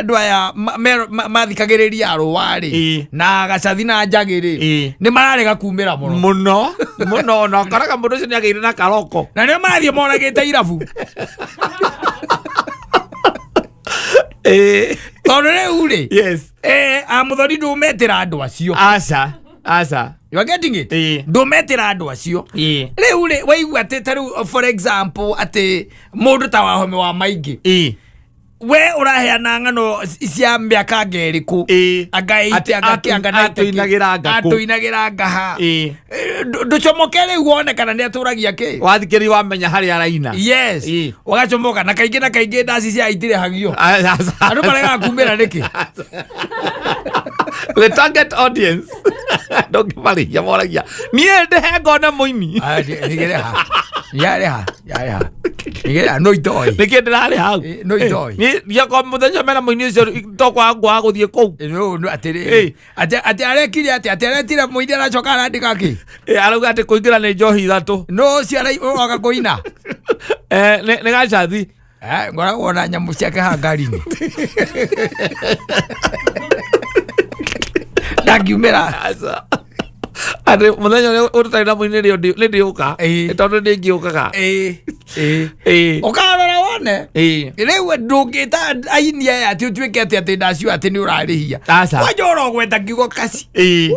andũ aya mathikagĩrĩria arũa rĩ. Ĩĩ. Na gacathi na njagĩ rĩ. Ĩĩ. Nĩ mararega kumĩra mũno. Mũno mũno na ũkoraga mũndũ ũcio nĩ agĩire na karoko. Na nĩo marathiĩ moragĩte irabu. Ĩĩ. Tondũ rĩu rĩ. Yes. Amuthoni ndũmetĩra andũ acio. Aca. Aca. You are getting it? Ĩĩ. Ndũmetĩra andũ acio. Ĩĩ. Rĩu rĩ waigua atĩ ta rĩu for example atĩ mũndũ ta Wahome wa Maingĩ. Ĩĩ. We ũraheana ng'ano cia mĩaka anga ĩrĩkũ? Ĩĩ. Anga 8 Atĩ anga kĩ anga 9 atũinagĩra anga kũ? Atũinagĩra anga ha? Ĩĩ. Ndũcomoke rĩu wone kana nĩ atũragia kĩ. Wathikĩrĩria wamenya harĩa araina. Yes. Ĩĩ. Ũgacomoka na kaingĩ na kaingĩ ndaci cia itirĩhagio. Aca. Andũ maregaga kumĩra nĩkĩ? The target audience. Ndũngĩmarĩhia moragia. Niĩ ndĩhe ngone mũini. Nigĩrĩha. Yarĩha. Yarĩha. Nigĩrĩha no itoi. Nĩkĩ ndĩrarĩ hau? Ĩĩ, no itoi. Niĩ ndiakorwo mũthenya mena mũini ũcio tokwaga ngwaga gũthiĩ kũu. No no atĩrĩrĩ. Ĩĩ. Atĩ atĩ arekire atĩ atĩ aretire mũini aracoka arandĩka kĩ? Ĩĩ, arauga atĩ kũingĩra nĩ njohi ithatũ. No ũcio aroka kũina. Nĩ gacathi. Ngoragwo na nyamũ ciake haha ngari-inĩ. Ndangiumĩra. Aca. Atĩ mũthenya ũrĩa ũtarĩ na mũini nĩrĩo nĩ ndĩũka. Ĩĩ. Tondũ nĩ ngĩũkaga. Ĩĩ. Ĩĩ. Ĩĩ. Ũkarora wone. Ĩĩ. Rĩu ndũngĩta aini aya atĩ ũtuĩke atĩ atĩ ndacio atĩ nĩ ũrarĩhia. Aca. Kwanja ũrogweta kiugo kaci. Ĩĩ.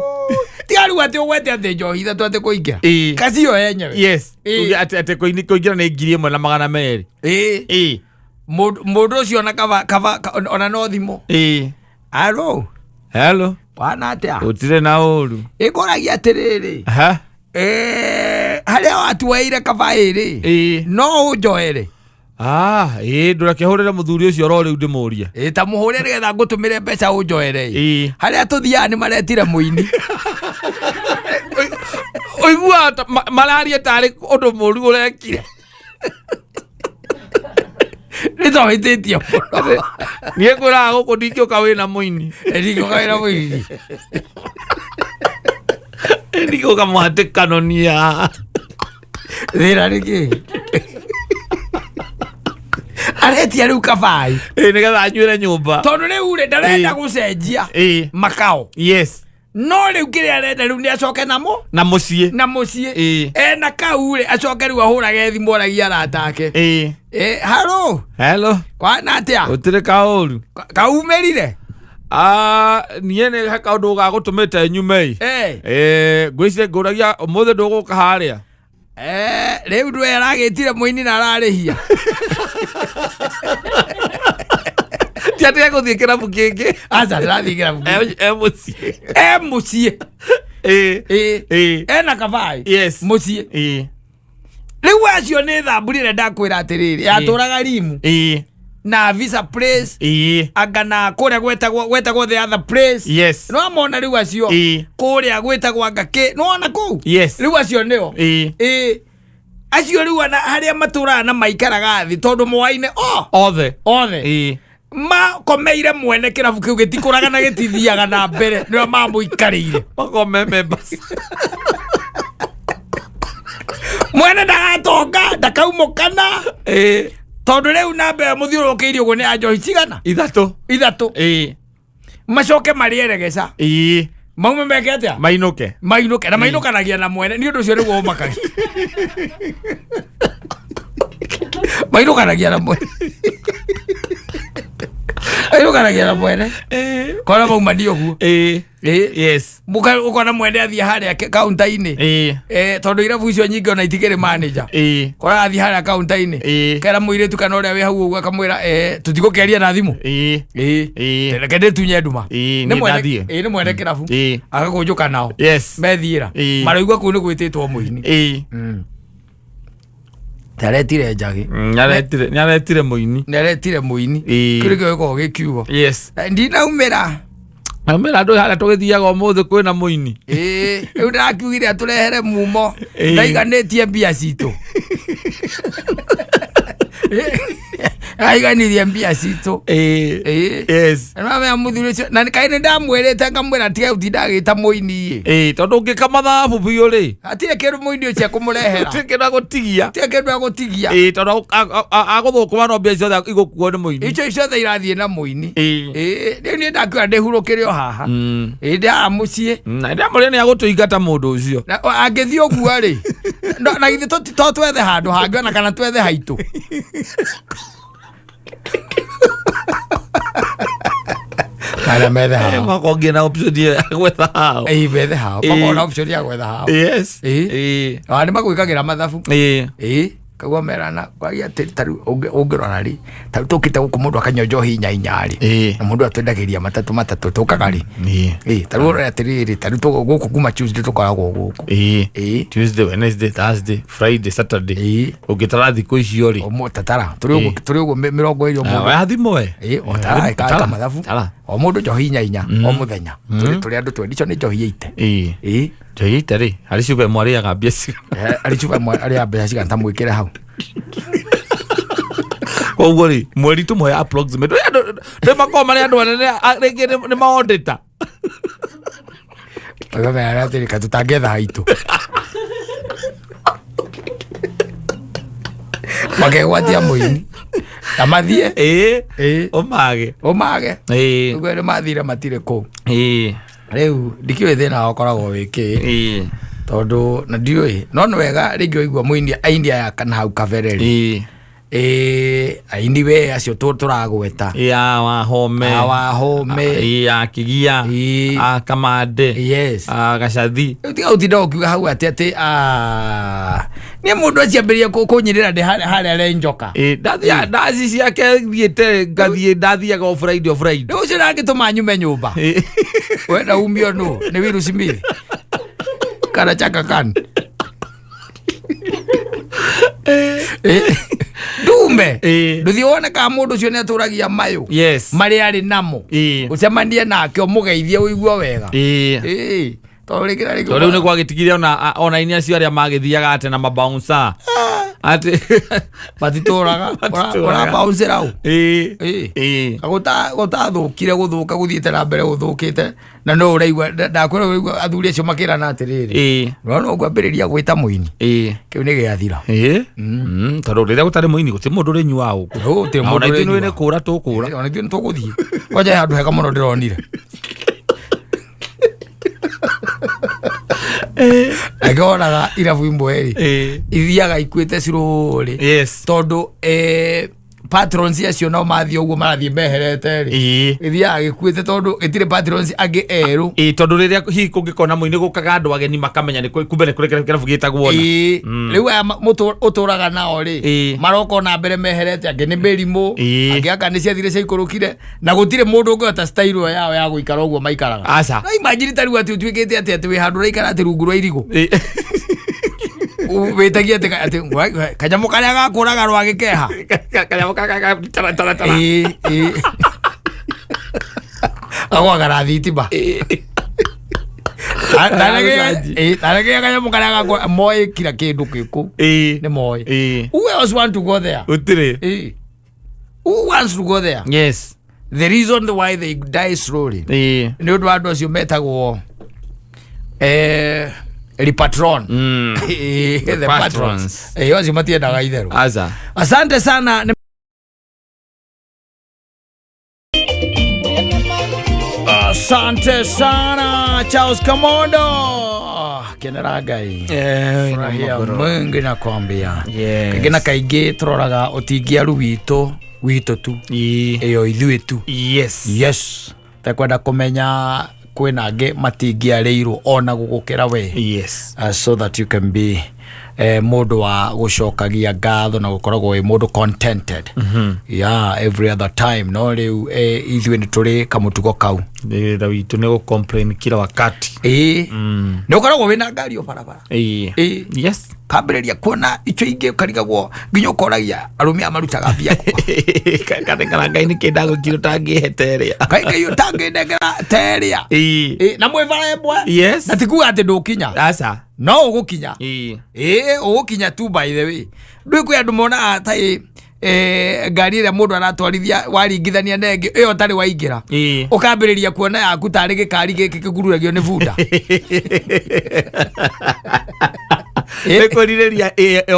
Tiga rĩu atĩ ũgwete atĩ njohi ithatũ atĩ kũingĩra. Ĩĩ. Kacio yenyewe. Yes. Ĩĩ. Uge atĩ kũingĩra nĩ 1200. Ĩĩ. Ĩĩ. Mũndũ ũcio ona kaba kaba ona no thimũ. Ĩĩ. Alo. Hello. Wana atĩa? Gũtirĩ na ũru. Ĩkũragia atĩrĩrĩ. Aha. Harĩa watuoeire kaba ĩrĩ. Ĩĩ. No ũnjoere. Ah, ĩĩ ndũreke hũrĩre mũthuri ũcio oro rĩu ndĩmũrie. Ĩĩ ta mũhũre nĩgetha ngũtũmĩre mbeca ũnjoere. Ĩĩ. Harĩa tũthiaga nĩ maretire mũini. Ũiguaga ta mararia tarĩ ũndũ mũru ũrekire. Nĩ tohĩtĩtie mũno. Niĩ ngwĩraga gũkũ ndingĩũka wĩna mũini. Ndingĩũka wĩna mũini. Ndingĩũka mũhatĩkano niĩ haha. Thĩna nĩ kĩ? Aretia rĩu kabai. Ĩĩ nĩgetha anyuĩre nyũmba. Tondũ rĩu rĩ ndarenda Ĩĩ. gũcenjia Ĩĩ. makao. Yes. No rĩu kĩrĩa arenda rĩu nĩ acoke namo Na mũciĩ. na mũciĩ. Ĩĩ. Ena kau rĩ acoke rĩu ahũrage thimũ oragie arata ake. Ĩĩ. Haro. Hello. Kwana atĩa? Gũtirĩ kaũru. Kaumĩrire? Ah, niĩ nĩ he kaũndũ gagũtũmĩte nyume ĩ. Ngwĩciria ngũragia ũmũthĩ ndũgũka harĩa. Rĩu ndwe aragĩtire mũini na ararĩhia. Ti atĩ egũthiĩ kĩrabu kĩngĩ. Aca ndarathiĩ kĩrabu kĩngĩ. E mũciĩ. E mũciĩ. Ĩĩ. Ĩĩ. Ĩĩ. Ena kabai. Yes. Mũciĩ. Ĩĩ. Rĩu acio nĩ thamburi ĩrĩa ndakwĩra atĩrĩrĩ yatũraga rimu. Ĩĩ. Na Visa Place. Ĩĩ. Anga na kũrĩa gwetagwo the other place. Yes. Nĩ wamona rĩu acio. Ĩĩ. Kũrĩa gwĩtagwo anga kĩ. Nĩ wona kũu? Yes. Rĩu acio nĩo. Ĩĩ. Ĩĩ. Acio rĩu ona harĩa matũraga na maikaraga thĩ tondũ moaine o. Othe. Othe. Ĩĩ. Makomeire mwene kĩrabu kĩu gĩtikũraga na gĩtithiaga na mbere nĩo mamũikarĩire. Makome members. Mwene ndagatonga ndakaumũkana. Ĩĩ. Tondũ rĩu namba ĩyo mũthiũrũrũkĩirie ũguo nĩ ya njohi cigana? Ithatũ. Ithatũ. Ĩĩ. Macoke marĩe regeca. Ĩĩ. Maume meke atĩa? Mainũke. Mainũke. Na mainũkanagia na mwene. Nĩ ũndũ ũcio nĩguo ũmakagia. Mainũkanagia na mwene. Mainũkanagia na mwene. Ĩĩ. Kora mauma nĩ ũguo. Ĩĩ. Ĩĩ. Yes. Ũkona mwene athiĩ harĩa kaunta-inĩ. Ĩĩ. Tondũ irabu icio nyingĩ ona itikĩrĩ manager. Ĩĩ. Kora athiĩ harĩa kaunta-inĩ. Ĩĩ. Kera mũirĩtu kana ũrĩa wĩ hau ũguo akamwĩra, tũtigũkĩaria na thimũ. Ĩĩ. Ĩĩ. Ĩĩ. Reke ndĩtunye nduma. Ĩĩ, Nĩ nĩ mwene ndathiĩ. Ĩĩ, nĩ mwene kĩrabu. Ĩĩ. Agakũnjũka nao. Yes. Methiĩra. Ĩĩ. Maraigua kũu nĩ gwĩtĩtwo mũini. Ĩĩ. Nĩaretire njagĩ. Nĩaretire mũini. Nĩaretire mũini. Ĩĩ. Kĩu nĩkĩo gĩkoragwo gĩ kiugo. Yes. Ndinaumĩra. Aumĩra andũ harĩa tũgĩthiaga ũmũthĩ kwĩna mũini. Ĩĩ, rĩu ndĩrakiugire atũrehere mumo. Ĩĩ. Ndaiganĩtie mbia citũ. Aiganirie mbia citũ. Ĩĩ. Ĩĩ. Yes. Na nĩwamenya mũthuri ũcio, na kaĩ nĩndamwĩrĩte ngamwĩra tige gũtinda agĩta mũini ĩ. Ĩĩ, tondũ ũngĩka mathabu biũ rĩ. Hatirĩ kĩndũ mũini ũcio ekũmũrehera. Hatirĩ kĩndũ agũtigia. Hatirĩ kĩndũ agũtigia. Ĩĩ, tondũ agũthũkũma no mbia ciothe igũkuo nĩ mũini. Icio ciothe irathiĩ na mũini. Ĩĩ. Ĩĩ, rĩu niĩ ndakiuga ndĩhurũkĩre o haha. Ĩĩ, ndĩ haha mũciĩ. Na ndamũria nĩ agũtũingata mũndũ ũcio. Na, angĩthiĩ ũguo rĩ, na githĩ to twethe handũ hangĩ ona kana twethe haitũ. Arĩa methe hao. Makongia na option ya gwetha hao. Ĩĩ, methe hao. Ĩĩ. Makona option ya gwetha hao. Yes. Ĩĩ. Ĩĩ. Ona nĩ magwĩkagĩra mathabu. Ĩĩ. Ĩĩ. Kaguo merana kwagia atĩ ta rĩu ũngĩrora rĩ, ta rĩu tũkĩte gũkũ mũndũ akanyua njohi inya inya rĩ. Ĩĩ. Na mũndũ atwendagĩria matatũ matatũ tũkaga rĩ. Ĩĩ. Ĩĩ, ta rĩu ũrore atĩrĩrĩ, ta rĩu gũkũ kuma Tuesday tũkoragwo gũkũ. Ĩĩ. Ĩĩ. Tuesday, Wednesday, Thursday, Friday, Saturday. Ĩĩ. Ũngĩtara thikũ icio rĩ. Ũmũ tatara. Tũrĩ ũguo, Ĩĩ. tũrĩ ũguo mĩrongo ĩrĩ o mũndũ. We thimũ we. Ĩĩ, o tara, ĩka Tara. mathabu. Tara. O mũndũ njohi inya inya, o mũthenya. Tũrĩ andũ twendi, icio nĩ njohi ĩite. Ĩĩ. Ĩĩ. Njohi ĩite rĩ, harĩ cuba ĩmwe arĩaga mbia cigana. Harĩ cuba ĩmwe arĩaga mbia cigana ta mwĩkĩre hau. Koguo rĩ, mweri tũmũhe approximate. Ndũ makoragwo marĩ andũ anene, rĩngĩ nĩ maondĩta. Ũkamenya atĩrĩ, kaĩ tũtangĩetha haitũ. Makegwatia mũini. Na mathiĩ. Ĩĩ. Ĩĩ. Ũmage. Ũmage. Ĩĩ. Ũguo nĩ mathire matirĩ kũu. Ĩĩ. Rĩu ndikĩũĩ thĩna wao ũkoragwo wĩ kĩ. Ĩĩ. Tondũ na ndiũĩ. No nĩ wega rĩngĩ waigua mũini aini aya kana hau kabere rĩ. Ĩĩ. Ĩĩ, aini we acio tũragweta. Ya Wahome. A Wahome. Ya Kigia. Ĩĩ. A Kamande. Yes. A Gacathi. Rĩu tiga gũtinda ũkiuga hau atĩ atĩ ah, nĩ mũndũ aciambĩrĩria kũnyĩrĩra ndĩ harĩa renjoka. Ĩĩ, ndathia ndaci ciake thiĩte ngathiĩ ndathiaga o Friday o Friday. Rĩu ũcio ndangĩtũma nyume nyũmba. Ĩĩ. Wenda umio nũ? Nĩ Will Smith? Kana Chaka Khan? Eh, ndume. Ĩĩ. Ndũthiĩ wone kana mũndũ ũcio nĩ atũragia mayũ Yes. marĩa arĩ namo. Ĩĩ. Ũcemanie nake ũmũgeithie ũigue wega. Ĩĩ. Ĩĩ, tondũ rĩngĩ na rĩngĩ Tondũ rĩu nĩ gwagĩtigire ona aini acio arĩa magĩthiaga atĩ na mabouncer. Atĩ matitũraga. Matitũraga. Ũrabounce ũ? Ĩĩ. Ĩĩ. Ĩĩ. Gũtathũkire gũthũka gũthiĩte na mbere gũthũkĩte na no ũraigua ndakwĩra ũraigua athuri acio makĩrana atĩrĩrĩ. Ĩĩ. Nona ũkwambĩrĩria gwĩta mũini. Ĩĩ. Kĩu nĩ gĩathira. Ĩĩ. Tondũ rĩrĩa gũtarĩ mũini gũtirĩ mũndũ ũrĩnyuaga gũkũ. Gũtirĩ Na mũndũ ona ithuĩ ũrĩnyuaga. nĩ kũra tũkũra. Ona ithuĩ nĩ tũgũthiĩ. Kwanja he handũ hega mũno ndĩronire. Angĩonaga irabu imwe rĩ Ĩĩ. ithiaga ikuĩte cirũrĩ Yes. tondũ patrons acio nao mathiĩ ũguo marathiĩ meherete rĩ Ĩĩ. gĩthiaga gĩkuĩte tondũ gĩtirĩ patrons angĩ erũ. Ĩĩ, tondũ rĩrĩa hihi kũngĩkorwo na mũini gũkaga andũ ageni makamenya nĩ kumbe nĩ kũrĩ kĩrabu gĩtagwo na. Ĩĩ, rĩu aya mũtũraga nao rĩ Ĩĩ. maroka ona mbere meherete angĩ nĩ mĩrimũ Ĩĩ. angĩ anga nĩ ciathire ciaikũrũkire na gũtirĩ mũndũ ũngĩhota style ĩyo yao ya gũikara ũguo maikaraga. Aca. No imagine ta rĩu atĩ ũtuĩkĩte atĩ atĩ wĩ handũ ũraikara atĩ rungu rwa irigũ. Ĩĩ. Wĩtagie atĩ atĩ kanyamũ karĩa gakũraga rwagĩ keha. Kanyamũ gaka tara tara tara. Ĩĩ, ĩĩ. Gagwaga na thitima. Taregea kanyamũ karĩa gakũraga moĩ kira kĩndũ gĩkũ. Ĩĩ. Nĩ moĩ. Ĩĩ. Who else want to go there? Gũtirĩ. Ĩĩ. Who wants to go there? Yes. The reason why they die slowly Ĩĩ. nĩ ũndũ wa andũ acio metagwo repatron. The patrons. patrons. Acio matiendaga itherũ. Aca. Asante sana. Asante sana Charles Kamondo. Kenera Ngai. Furahia Mungu nakwambia. Yes. Kaingĩ na kaingĩ tũroraga ũtingiaru witũ tu. Ĩĩ. Ĩyo ithuĩ tu. Yes. Yes. Tekwenda kũmenya kwĩna angĩ matingĩarĩirwo ona gũgũkĩra we. Yes. So that you can be mũndũ wa gũcokagia ngatho na gũkoragwo wĩ mũndũ contented. Yeah, every other time. No rĩu ithuĩ nĩ tũrĩ kamũtugo kau. Wĩra witũ nĩ gũ-complain kila wakati. Ĩĩ. Nĩ ũkoragwo wĩna ngari o barabara. Ĩĩ. Ĩĩ. Yes. Kambĩrĩria kuona icio ingĩ ũkarigagwo nginya ũkoragia arũme aya marutaga mbia kũ. Kanengera Ngai nĩkĩ ndagũkire ũtangĩhe ta ĩrĩa. Ngai Ngai ũtangĩnengera ta ĩrĩa. Ĩĩ. Ĩĩ, na mwĩ bara ĩmwe. Yes. Na ti kuga atĩ ndũkinya. Aca. No ũgũkinya. Ĩĩ. Ĩĩ, ũgũkinya tu by the way. Ndũĩ kwĩ andũ monaga ta ngari ĩrĩa mũndũ aratwarithia waringithania na ĩngĩ ĩyo ũtarĩ waingĩra. Ĩĩ. Ũkambĩrĩria kuona yaku tarĩ gĩkari gĩkĩ kĩgururagio nĩ bunda. Nĩ kwĩrirĩria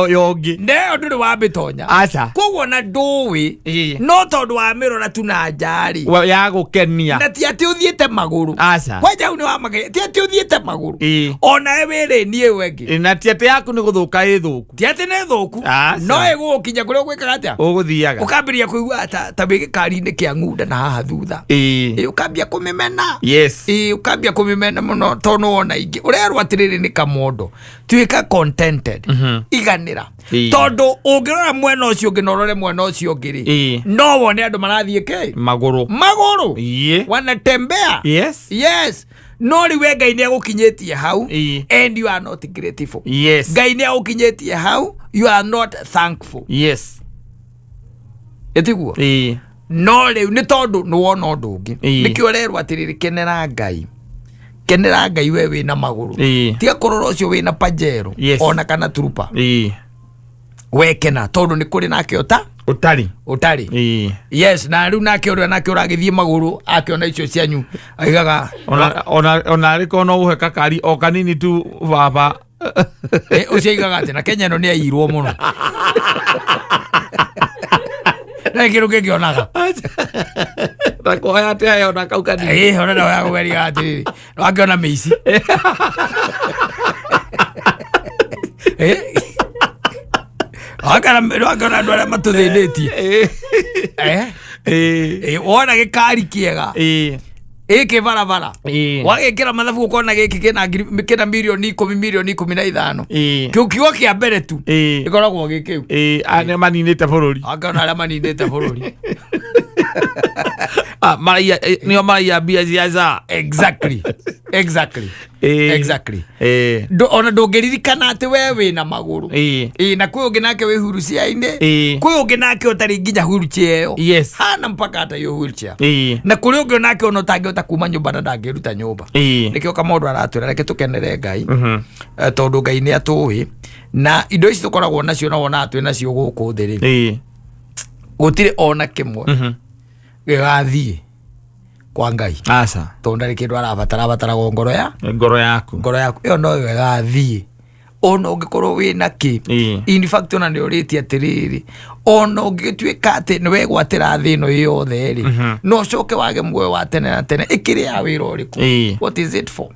yongĩ. Ndeyo ndũrĩ wamĩtonya. Aca. Koguo na ndũĩ Ĩĩ. no tondũ wamĩrora tu na nja rĩ. Ya gũkenia. Na ti atĩ ũthiĩte magũrũ. Aca. Kwanja hau nĩ wamageria ti atĩ ũthiĩte magũrũ. Ĩĩ. Onawe wĩrĩ niĩ ĩyo ĩngĩ. Na ti atĩ yaku nĩ gũthũka ĩ thũku. Ti atĩ nĩ thũku. Aca. No ĩgũgũkinya kũrĩa ũgwĩkaga atĩa? Ũgũthiaga. Ũkambĩrĩria kũigua ta wĩ gĩkari-inĩ kĩa ng'unda na haha thutha. Ĩĩ. Ĩĩ, ũkambia kũmĩmena. Yes. Ĩĩ, ũkambia kũmĩmena mũno tondũ nĩ wona ingĩ. Ũrerwo atĩrĩrĩ nĩ kamondo. Tuĩka contented. Iganĩra. Ĩĩ. Tondũ ũngĩrora mwena ũcio ũngĩ na ũrore mwena ũcio ũngĩ rĩ, Ĩĩ. no wone andũ marathiĩ kĩ? Magũrũ. Magũrũ. Ĩĩ. Wanatembea. Yes. Yes. No rĩu we Ngai nĩ agũkinyĩtie hau Ĩĩ. and you are not grateful. Yes. Ngai nĩ agũkinyĩtie hau, you are not thankful. Yes. Ĩtiguo? Ĩĩ. No rĩu nĩ tondũ nĩ wona ũndũ ũngĩ. Ĩĩ. Nĩkĩo ũrerwo atĩrĩrĩ kenera Ngai. Kenera Ngai we wĩna magũrũ. Ĩĩ. Tiga kũrora ũcio wĩna pajero Yes. ona kana turupa. Ĩĩ. We kena tondũ nĩ kũrĩ nake Ũtarĩ. ũtarĩ. Ĩĩ. Yes, na rĩu nake ũrĩa nake ũragĩthiĩ magũrũ akĩona icio cianyu aigaga Ona arĩ korwo no ũhe kakari o kanini tu baba. Ũcio aigaga atĩ na Kenya ĩno nĩ aiyirwo mũno. Na kĩndũ kĩngĩonaga. Na kuoya atĩ aheo na kau kanini. Ĩĩ, ona no yakũgeria atĩrĩrĩ. Wakĩona mĩici. Wakana wakana andũ arĩa matũthĩnĩtie. Eh? Eh, wona gĩkari kĩega ĩkĩ barabara wagĩkĩra mathabu ũkona gĩkĩ kĩna kĩna mirioni ikũmi mirioni 15. Kĩu kiugo kĩa mbere tu gĩkoragwo gĩ kĩu. Nĩ maninĩte bũrũri. Wakana arĩa maninĩte bũrũri. Ah, maraiya nĩo maraiya mbia cia SHA. Exactly. Exactly. Exactly. Ona ndũngĩririkana atĩ we wĩna magũrũ. Ĩĩ, na kwĩ ũngĩ nake wĩ wheelchair-inĩ. Kwĩ ũngĩ nake ũtarĩ nginya wheelchair ĩyo. Hana mpaka hata hiyo wheelchair. Na kũrĩ ũngĩ onake ona ũtangĩhota kuma nyũmba na ndangĩruta nyũmba. Nĩkĩo kamũndũ aratwĩra reke tũkenere Ngai. Tondũ Ngai nĩ atũĩ na indo ici tũkoragwo nacio na wonaga twĩ nacio gũkũ thĩ rĩ, gũtirĩ ona kĩmwe gĩgathiĩ kwa Ngai. Aca. Tondũ ndarĩ kĩndũ arabatara, abataraga ngoro ya ngoro yaku. Ngoro yaku ĩyo noyo ĩgathiĩ ona ũngĩkorwo wĩna kĩ. In fact ona nĩ ũrĩtie atĩrĩrĩ, ona ũngĩtuĩka atĩ nĩ wegwatĩra thĩ ĩno yothe rĩ, no ũcoke wage muoyo wa tene na tene, ĩkĩrĩ ya wĩra ũrĩkũ? What is it for?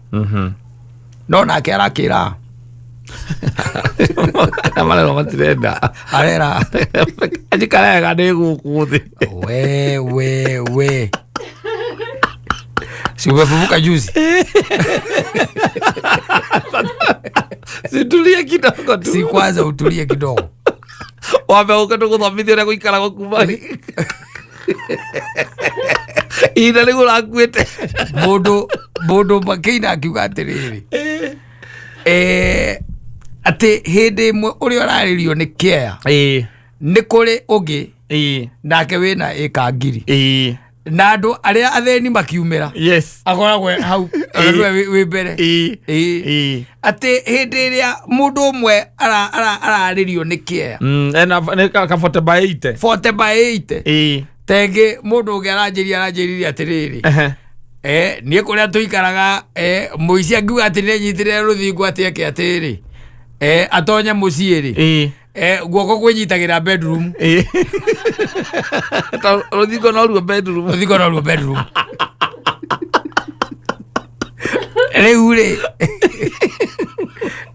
No nake arakĩra Marerwo matirenda. Arera Njikaraga ndĩ gũkũ thĩ. We we we, si umefufuka juzi? Situlie kidogo tu. Si kwanza utulie kidogo. Wambe ũke tũgũthomithie ũrĩa gũikaragwo kuma ihinda rĩu ũrakuĩte. Mũndũ makĩina akiuga atĩrĩrĩ, atĩ hĩndĩ ĩmwe ũrĩa ũrarĩrio nĩ kĩea nĩ kũrĩ ũngĩ nake wĩna ĩka ngiri na andũ arĩa athĩni makiumĩra akoragwo hau ona nĩwe wĩ mbere. Atĩ hĩndĩ ĩrĩa mũndũ ũmwe ararĩrio nĩ kĩea Ena nĩ ka 40 by 80. 40 by 80. Tengĩ mũndũ ũngĩ aranjĩrire atĩrĩrĩ, niĩ kũrĩa tũikaraga, mũici angiuga atĩ nĩenyitĩrĩre rũthingo atĩ eke atĩrĩ, atonye mũciĩ rĩ, guoko kwĩnyitagĩra bedroom. Ta rũthingo noruo bedroom. Rũthingo noruo bedroom. Rĩu rĩ,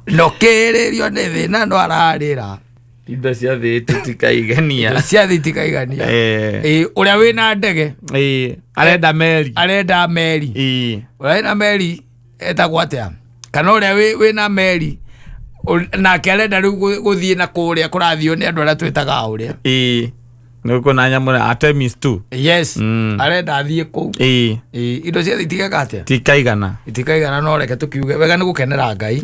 nokĩrĩrio nĩ thĩna no ararĩra. Indo cia thĩ titikaigania. Indo cia thĩ itikaigania. Ũrĩa wĩna ndege Arenda meri. Arenda meri. Ũrĩa wĩna meri etagwo atĩa? Kana ũrĩa wĩna meri nake arenda rĩu gũthiĩ na kũrĩa kũrathiĩ nĩ andũ arĩa twĩtaga ũrĩa. Nĩ kuna nyamũ na Artemis 2. Yes. Arenda athiĩ kũu. Indo cia thĩ itigeka atĩa? Tikaigana. Itikaigana, no reke tũkiuge wega nĩ gũkenera Ngai.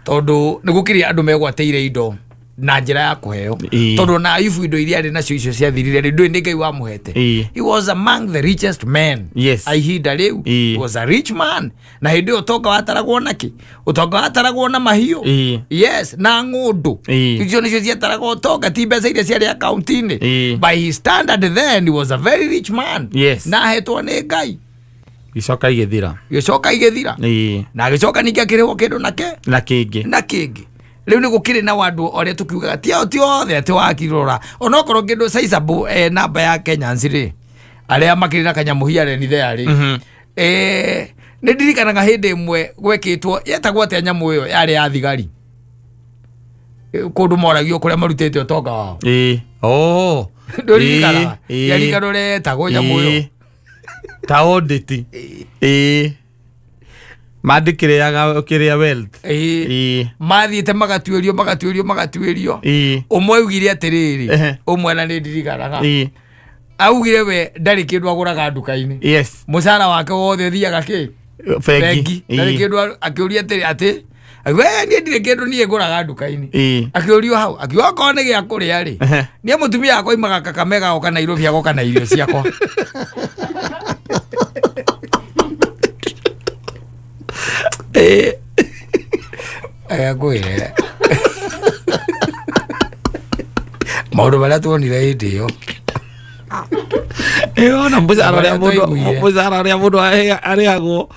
Tondũ nĩ gũkĩrĩ andũ megwatĩire indo na njĩra ya kũheo. Tondũ na Ayubu indo iria arĩ nacio icio ciathirire rĩ, ndũĩ nĩ Ngai wamũhete. He was among the richest men. Ihinda rĩu. He was a rich man. Na hĩndĩ ĩyo ũtonga wataragwo na kĩ? Ũtonga wataragwo na mahiũ. Yes, na ng'ũndũ. Icio nĩcio ciataraga ũtonga, ti mbeca iria ciarĩ akaunti-inĩ. By his standard then he was a very rich man. Na ahetwo nĩ Ngai. Gĩcoka igĩthira. Gĩcoka igĩthira. Na agĩcoka ningĩ akĩrĩhwo kĩndũ nake. Na kĩngĩ. Na kĩngĩ. Rĩu nĩ gũkĩrĩ na andũ arĩa tũkiugaga ti ao ti othe atĩ wakirora. Onokorwo kĩndũ sizable, namba ya Kenyans rĩ, arĩa makĩrĩ na kanyamũ here and there rĩ. Nĩ ndirikanaga hĩndĩ ĩmwe gwekĩtwo, yetagwo atĩa nyamũ ĩyo yarĩ ya thigari? Kũndũ moragio kũrĩa marutĩte ũtonga wao. Oh. Ndũririkanaga? Ndirikana ũrĩa yetagwo nyamũ ĩyo. Ta audit. Mandĩkĩrĩaga kĩrĩa wealth. Mathiĩte magatuĩrio, magatuĩrio, magatuĩrio. Ũmwe augire atĩrĩrĩ, ũmwe na nĩ ndirikanaga. Augire we ndarĩ kĩndũ agũraga nduka-inĩ. Mũcara wake wothe ũthiaga kĩ? Bengi. Bengi. Ndarĩ kĩndũ akĩũria atĩrĩ, atĩ, we niĩ ndirĩ kĩndũ niĩ ngũraga nduka-inĩ. Akĩũrio hau, akiuga okorwo nĩ gĩa kũrĩa rĩ, niĩ mũtumia wakwa oimaga Kakamega agoka Nairobi agoka na irio ciakwa. Ngwĩre maũndũ marĩa tuonire hĩndĩ ĩyo. Ona mũcara ũrĩa Marĩa mũndũ twaiguire. mũcara ũrĩa mũndũ arĩhagwo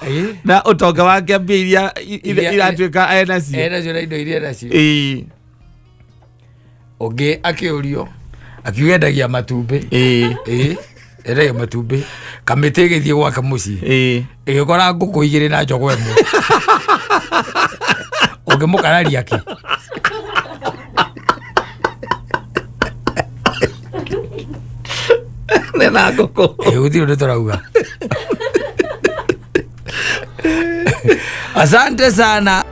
na ũtonga wake mbia iria iratuĩka enacio. Enacio na indo iria enacio. Ũngĩ akĩũrio akiuga endagia matumbĩ. Endagia matumbĩ. Kamĩtĩ ĩgĩthiĩ gwake mũciĩ. Ĩgĩkora ngũkũ igĩrĩ na jogoo ĩmwe. Ũngĩmũkararia kĩ? Nena ngũkũ. Gũtirĩ ũndũ tũrauga. Asante sana.